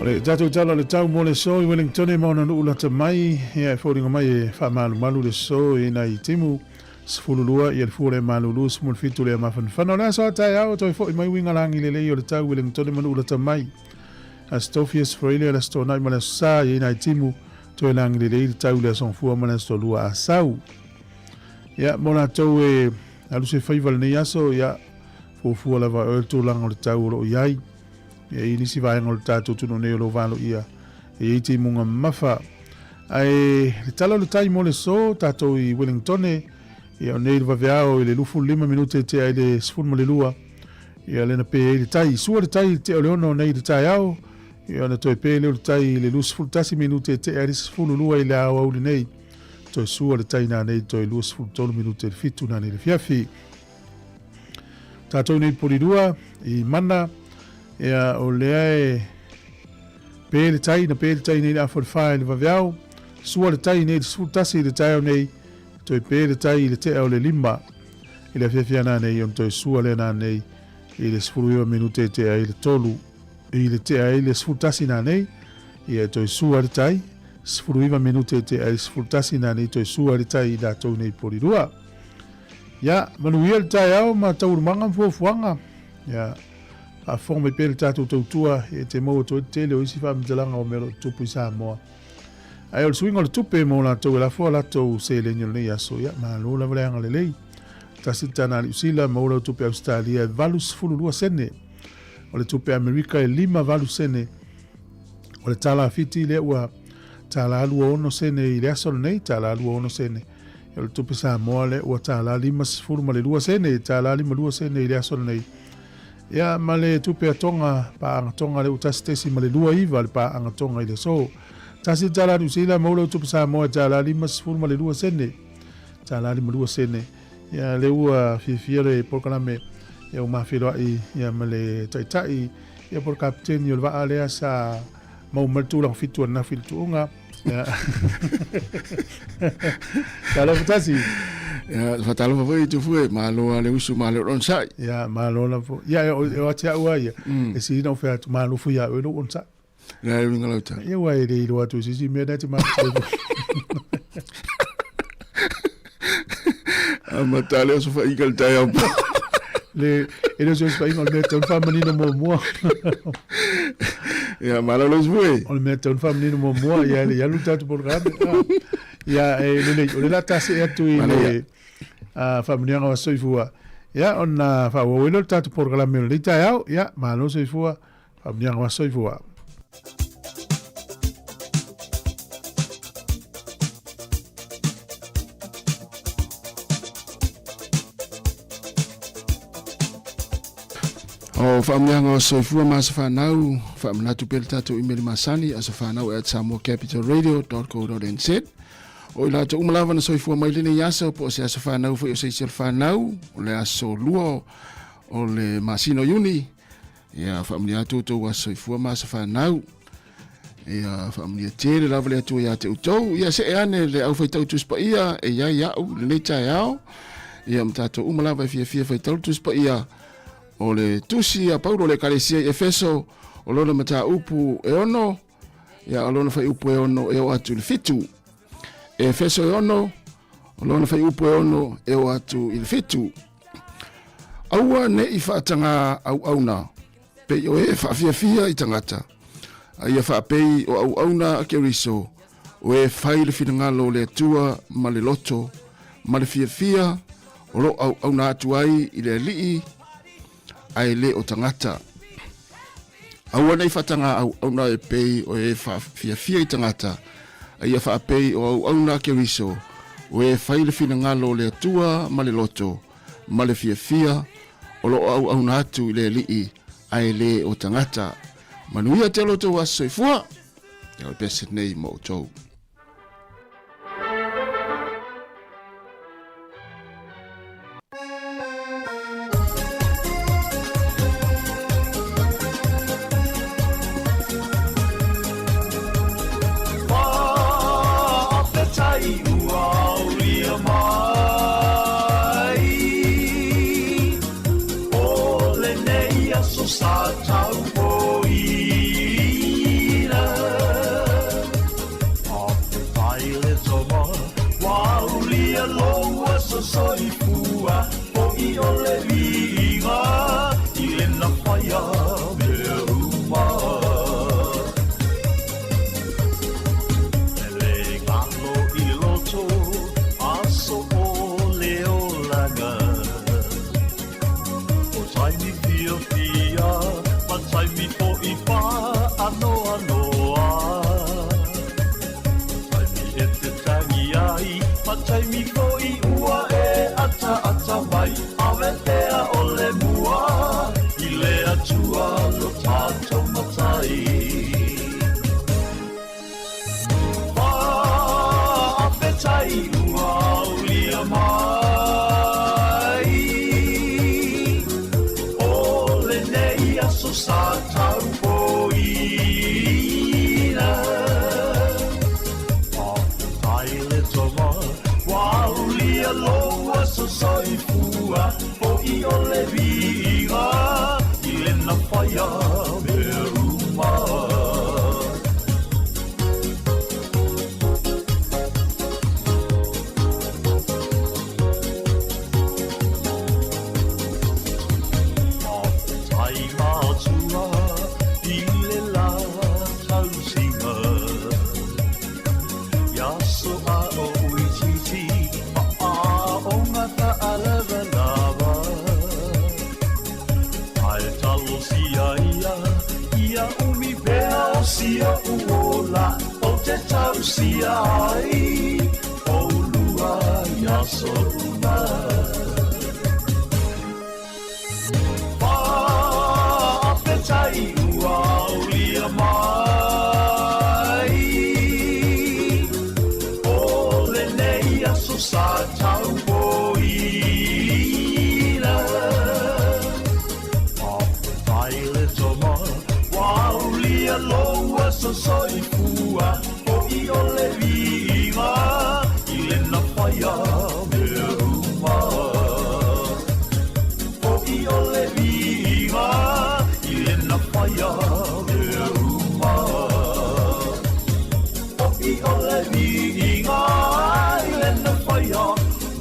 O le tatou tala o le tau mo le aso i Wellingtone ma ona nuu lata mai, ia e foliga mai e faamalumalu le aso i nai timu 12 ia le fua le malulu 17 le mafanafana. O le aso a taeao toe foi mai uiga lagi lelei o le tau Wellingtone ma nuu lata mai. Aso Tofi, Aso Faraile, Aso Toonai ma le Aso Sa i nai timu toe lagi lelei le tau le Aso Gafua ma le Aso Tolua a Sau. Ia mo latou e alu se faiva lenei aso, ia fuafua lava e oe le tulaga o le tau o lo o i ai. Ia i nisi vaega o le tatou atunuu nei o lo o valoia e i ai timuga mamafa. Ae le tala o le tai mo le aso tatou i Wellingtone, ia o nei le vaveao i le 25 minute e tea i le 12, ia lena pe ai le tai. Sua le tai i le tea o le 6 nei i le taeao, ia ona toe pe lea o le tai i le 21 minute e tea i le 12 i le aoauli nei. Toe sua le tai nanei toe 23 minute i le 7 nanei i le afiafi. Tatou nei Polirua i Mana, ia o lea e pe le tai, na pe le tai nei le afa o le whā i le vaveao, sua le tai nei le 11 i le taeao nei, toe pe le tai i le tea o le 5 i le afiafi ana nei, ona toe sua lea nanei i le 19 minute e tea i le 3 i le tea i le 11 nanei, ia e toe sua le tai, 19 minute e tea i le 11 nanei toe sua le tai i latou nei Polirua. Ia, manuia le taeao ma taualumaga ma fuafuaga. Ia, faafofoga mai pea le tatou tautua e te maua atu ai le tele o isi faamatalaga o mea o lo o tutupu i Samoa. Ae o le suiga o le tupe mo latou e lafo a latou seleni o lenei aso, ia, malo lava le agalelei. Tasi le tana a Niu Sila, maua lau tupe Ausetalia e 82 sene. O le tupe Amerika e 58 sene. O le tala Fiti lea ua tala 26 sene i le aso lenei, tala 26 sene. O le tupe Samoa lea ua tala 52 sene, tala 52 sene i le aso lenei. Ia, ma le tupe a Tonga, paaga Tonga lea ua 1.29 le paaga Tonga i le aso. Tasi le tala Niu Sila, maua lau tupe Samoa e tala 52 sene, tala 52 sene. Ia, lea ua fiafia le polokalame, ia ua mafeiloai ia ma le taitai, ia po o le kapeteni o le vaa lea sa maua mai le tulaga 7 ananafi i le tuuga. Ia. Talofa tasi. Ia, faatalofa foi i Tufue, malo lava le usu, malo le onosai. Ia, malo lava. Ia, o ate au a ia, e sili na ou fai atu, malo foi ia oe lou onosai. Le a le uiga lau tala? Ia, ua e le iloa atu i se isi mea na e te mafutaia. Amata le osofaiga i le taeao po. Le, e le o se osofaiga, o le mea e tatau ona faamanino muamua. Ia, malo le usu e. O le mea e tatau ona faamanino muamua, ia le i alu le tatou polokalame. Ia, e lelei, o le la ta see atu i le faamanuiaga o aso soifua. Ia, ona faaauau ai lea o le tatou polokalame o lenei taeao. Ia, malo soifua, faamanuiaga o aso soifua. O faamanuiaga o soifua ma aso fanau, faamanatu pea le tatou email masani, asofanau at samoacapitalradio.co.nz. O i latou uma lava na soifua mai lenei aso, po o se aso fanau foi o se isi o le fanau, o le aso 2 o le masina o Iuni, Ia faamanuia atu outou aso soifua ma aso fanau. Ia faamanuia tele lava le Atua ia te outou. Ia see ane le aufaitau Tusi Paia e i ai au lenei taeao. Ia ma tatou uma lava e fiafia faitau le Tusi Paia o le tusi a Paulo le Ekalesia i Efeso o lona mataupu e 6, ia o lona fuaiupu e 6 e oo atu i le 7. Efeso e 6, o lona fuaiupu e 6 e oo atu i le 7. Aua ne i faatagā auauna, pei o e faafiafia i tagata, a ia faapei o auauna a Keriso, o e fai le finagalo o le Atua ma le loto ma le fiafia o lo o auauna atu ai i le Alii, ae le o tagata. Aua ne i faatagā auauna e pei o e faafiafia i tagata, a ia faapei o auauna a Keriso, o e fai le finagalo o le Atua ma le loto, ma le fiafia, o lo o auauna atu i le Alii, ae le o tagata. Manuia tele o outou aso soifua, ia o le pese nei mo outou. soifua Fo'i o le viiga I lena faia mea uma. E le galo i le loto Aso o le olaga O taimi fiafia Ma taimi fo'i faanoanoa O taimi e te tangi ai Ma taimi fo'i ua e ataata mai Ave pea o le mua I le Atua lo tatou Matai. Faafetai ua aulia mai O lenei aso sa taupoina. Faafetai le Tama ua aulia lou aso soifua Fo'i o le viiga i lena faia mea uma. Faafetai Matua i le la tausiga I aso a o itiiti ma aoga faalavalava Ae talosia ia ia umi pea o si o'u ola Ou te tausia ai oulua i aso uma. Faafetai ua aulia mai O lenei aso sa taupoina. Faafetai le Tama ua aulia lou aso soifua Fo'i o le viiga i lena faia mea uma. Fo'i o le viiga i lena faia mea uma. Fo'i o le viiga i lena faia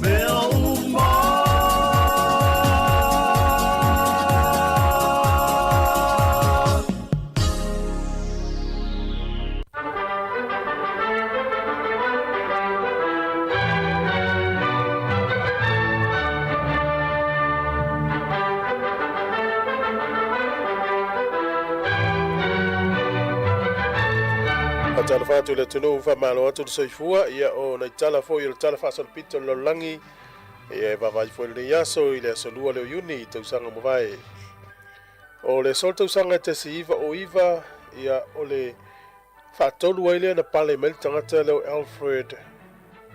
mea uma. Faatalofa atu i le atunuu, faamalo atu le soifua, ia o nai tala foi o le Tala Faasolopito o le Lalolagi, ia e vaavaai foi i lenei aso i le aso 2 lea o Iuni i tausaga ua mavae. O le aso o le tausaga e 1909, ia o le faatolu ai lea na pale mai le tagata lea o Alfred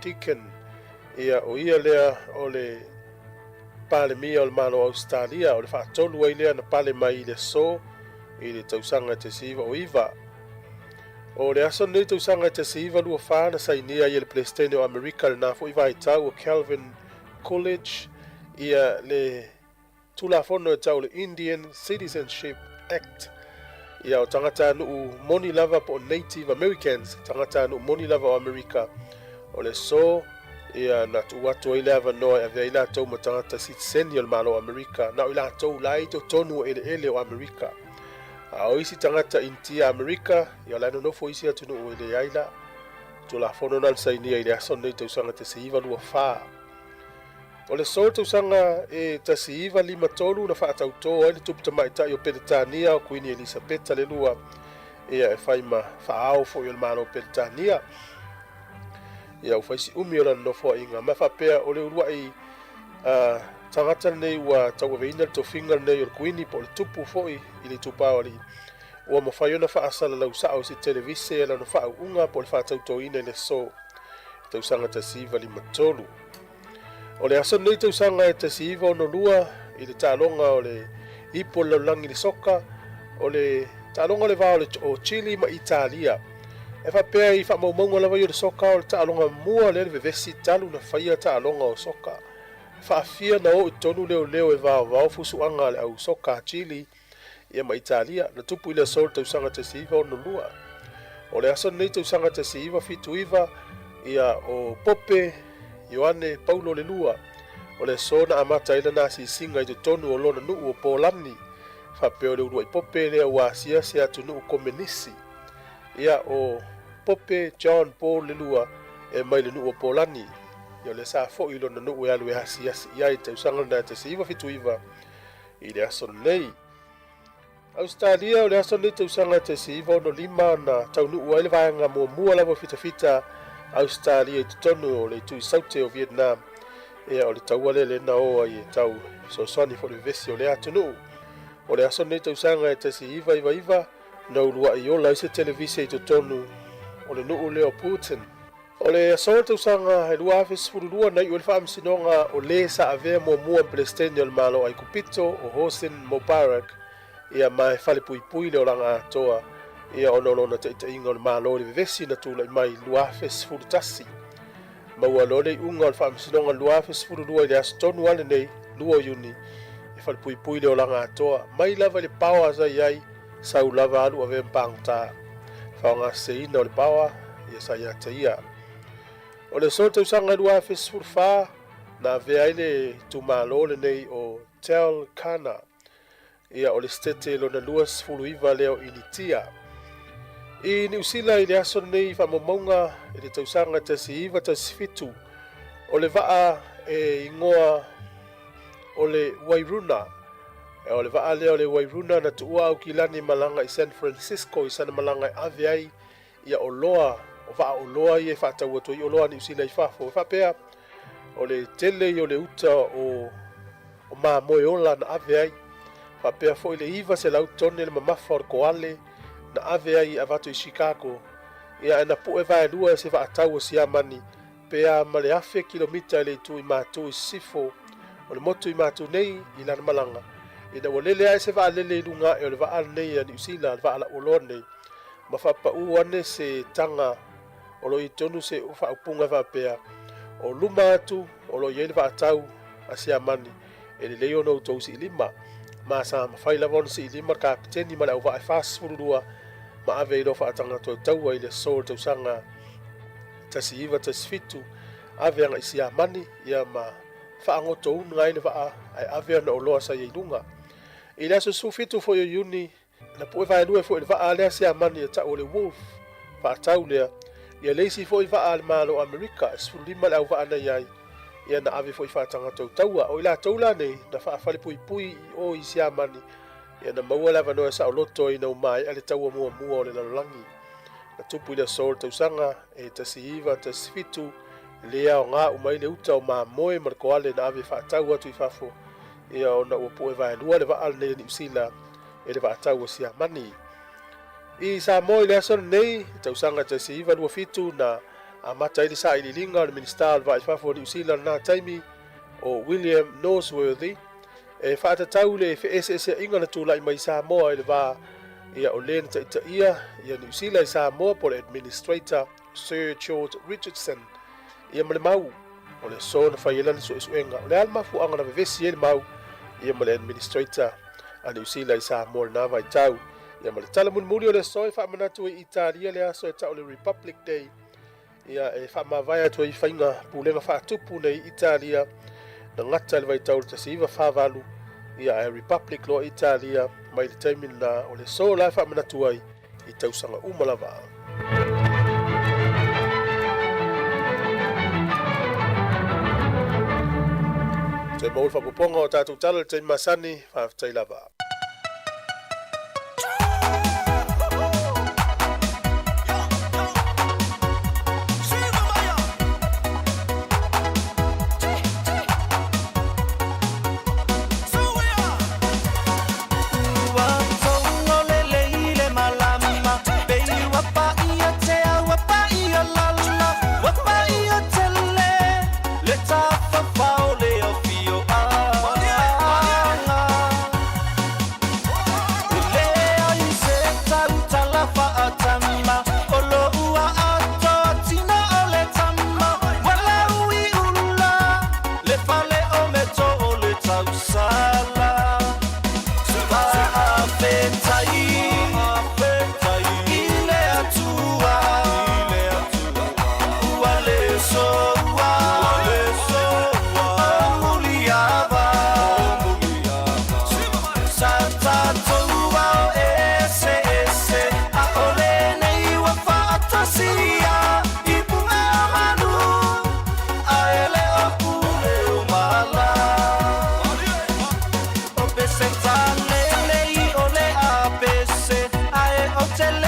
Deakin, ia o ia lea o le Palemia o le Malo o Ausetalia, o le faatolu ai lea na pale mai i le aso i le tausaga e 1909. O le aso lenei tausaga e 1924 na sainia ai e le Peresetene o Amerika i lena foi vaitau o Calvin Coolidge ia le Tulafono e tau o le Indian Citizenship Act. Ia o tagatanuu moni lava po o Native Americans, tagatanuu moni lava o Amerika, o le aso ia na tuu atu ai le avanoa e avea ai latou ma tagata sitiseni o le Malo o Amerika, na o i latou la e i totonu o eleele o Amerika. A o isi tagata Initia Amerika, ia o la e nonofo i isi atunuu e leai la. Tulafono na na sainia i le aso lenei tausaga 1924. O le aso tausaga e 1953 na faatautō ai le tupu tamaitai o Peretania o Kuini Elisapeta le Lua, ia e fai ma faaao foi o le Malo o Peretania. Ia ua fai si umi o lana nofoaiga, ma faapea o le uluai tagata lenei ua tauaveina le tofiga lenei o le Kuini po o le tupu foi i le itupa o alii, ua mafai ona faasalalau sao i se televise lana faauuga po o le faatautoina i le aso tausaga 1953. O le aso lenei tausaga e 1962 i le taaloga o le ipu o le lalolagi i le soka, o le taaloga o le va o Chile ma Italia. E faapea i faamaumauga lava ia o le soka, o le taaloga mua lea le vevesi talu na faia taaloga o soka. E faafia na o i totonu leoleo e vaovao fusuaga a le au soka a Chile ia ma Italia, na tupu i le aso o le tausaga 1962. O le aso lenei tausaga 1979, ia o Pope Ioane Paulo le Lua. O le aso na amata ai lana asiasiga i totonu o lona nuu o Polani, faapea o le uluai pope lea ua asiasi atunuu Komenisi. Ia, o Pope John Paul ii e mai le nuu o Polani. Ia, o lea sa foi i lona nuu e alu e asiasi i ai i le tausaga lena e 1979 i le aso lenei. Ausetalia, o le aso lenei tausaga 1965 na taunuu ai le vaega muamua lava o fitafita Ausetalia i totonu o le itu i Saute o Vietnam. Ia, o le taua lea lea na o ai e tau fesoasoani foi i le vevesi o lea atunuu. O le aso lenei tausaga e 1999 na uluai ola ai se televise i totonu o le nuu lea o Putin. O le aso o le tausaga e 2012 na iu ai le faamasinoga o le sa avea muamua ma Peresetene o le Malo o Aikupito o Hosni Mubarak ia ma e falepuipui le olaga atoa ia ona o lona taitaiga o le Malo i le vevesi na tulai mai i le 2011. Maua loa le iuga o le faamasinoga i le 2012 i le aso tonu lava lenei, 2 o Iuni, e falepuipui le olaga atoa mai lava i le paoa sa i ai, sau lava alu avea ma pagota. Faaaogaseseina o le paoa, ia sa ia te ia. O le aso tausaga 2014, na avea ai le itumalo lenei o Telangana, ia o le setete lona 29 lea o Initia. I Niu Sila i le aso lenei i faamaumauga i le tausaga 1917, o le vaa e igoa o le Wairuna. O le vaa lea o le Wairuna na tuua Aukilani malaga i San Francisco i sana malaga e ave ai ia oloa, o vaa oloa ia e faatau atu ai oloa a Niu Sila i fafo. E faapea, o le tele ia o le uta o o mamoe ola na ave ai. Faapea foi le 900 tone le mamafa o le koale na ave ai e avatu i Chicago, ia ae na pue vaelua e se vaatau o Siamani pe a ma le 1000 kilomita i le itu i Matu i sisifo o le motu i Matu nei i lana malaga, ina ua lele ae se vaalele i luga ae o le vaa lenei a Niu Sila, le vaa lauoloa lenei, ma faapaū ane se taga o lo o i totonu se faaupuga e faapea, O luma atu o lo o i ai le vaatau a Siamani, e lelei ona outou siilima. Ma sa mafai lava ona siilima le kapeteni ma le auvaa e 42 ma ave ai loa faatagato e taua i le aso o le tausaga 1917, ave agai Siamani, ia ma faagotouga ai le vaa ae ave ona oloa sa i ai i luga. I le aso 17 foi o Iuni, Na pue vaelua foi le vaa lea Siamani e tau o le Wolf, faatau lea, ia le isi foi vaa a le Malo o Amerika e 15 le auvaa na i ai, ia na ave foi faatagatou taua. O i latou la nei na faafalepuipui i o i Siamani, ia na maua le avanoa e saoloto ai ina ua maea le taua muamua o le lalolagi. Na tupu i le aso o le tausaga e 1917, le aoga uma ai le uta o mamoe ma le koale na ave faatau atu i fafo, ia ona ua pue vaelua le vaa lenei a Niu Sila e le vaatau o Siamani. I Samoa i le aso lenei, i tausaga 1927 na amata ai le sailiiliga o le Minisita o le Vaa i Fafo o Niu Sila i lena taimi, o William Norsworthy, e faatatau le feeseeseaiga na tulai mai i Samoa i le va ia o le na taitaia ia Niu Sila i Samoa po o le Administrator Sir George Richardson ia ma le mau o le aso na fai ai lana suesuega o le a le mafuaaga na vevesi ai le mau ia ma le Administrator a Niu Sila i Samoa i lena vaitau. Ia ma le tala mulimuli o le aso e faamanatu ai i Italia le aso e tau o le Republic Day, ia e faamavae atu ai faiga pulega faatupu nei i Italia na gata i le vaitau o le 1948, ia ae Republic loa Italia mai le taimi lena o le aso la e faamanatu ai i tausaga uma lava. Toe maua le faaopoopoga o tatou tala i le taimi masani, faafetai lava. Tele.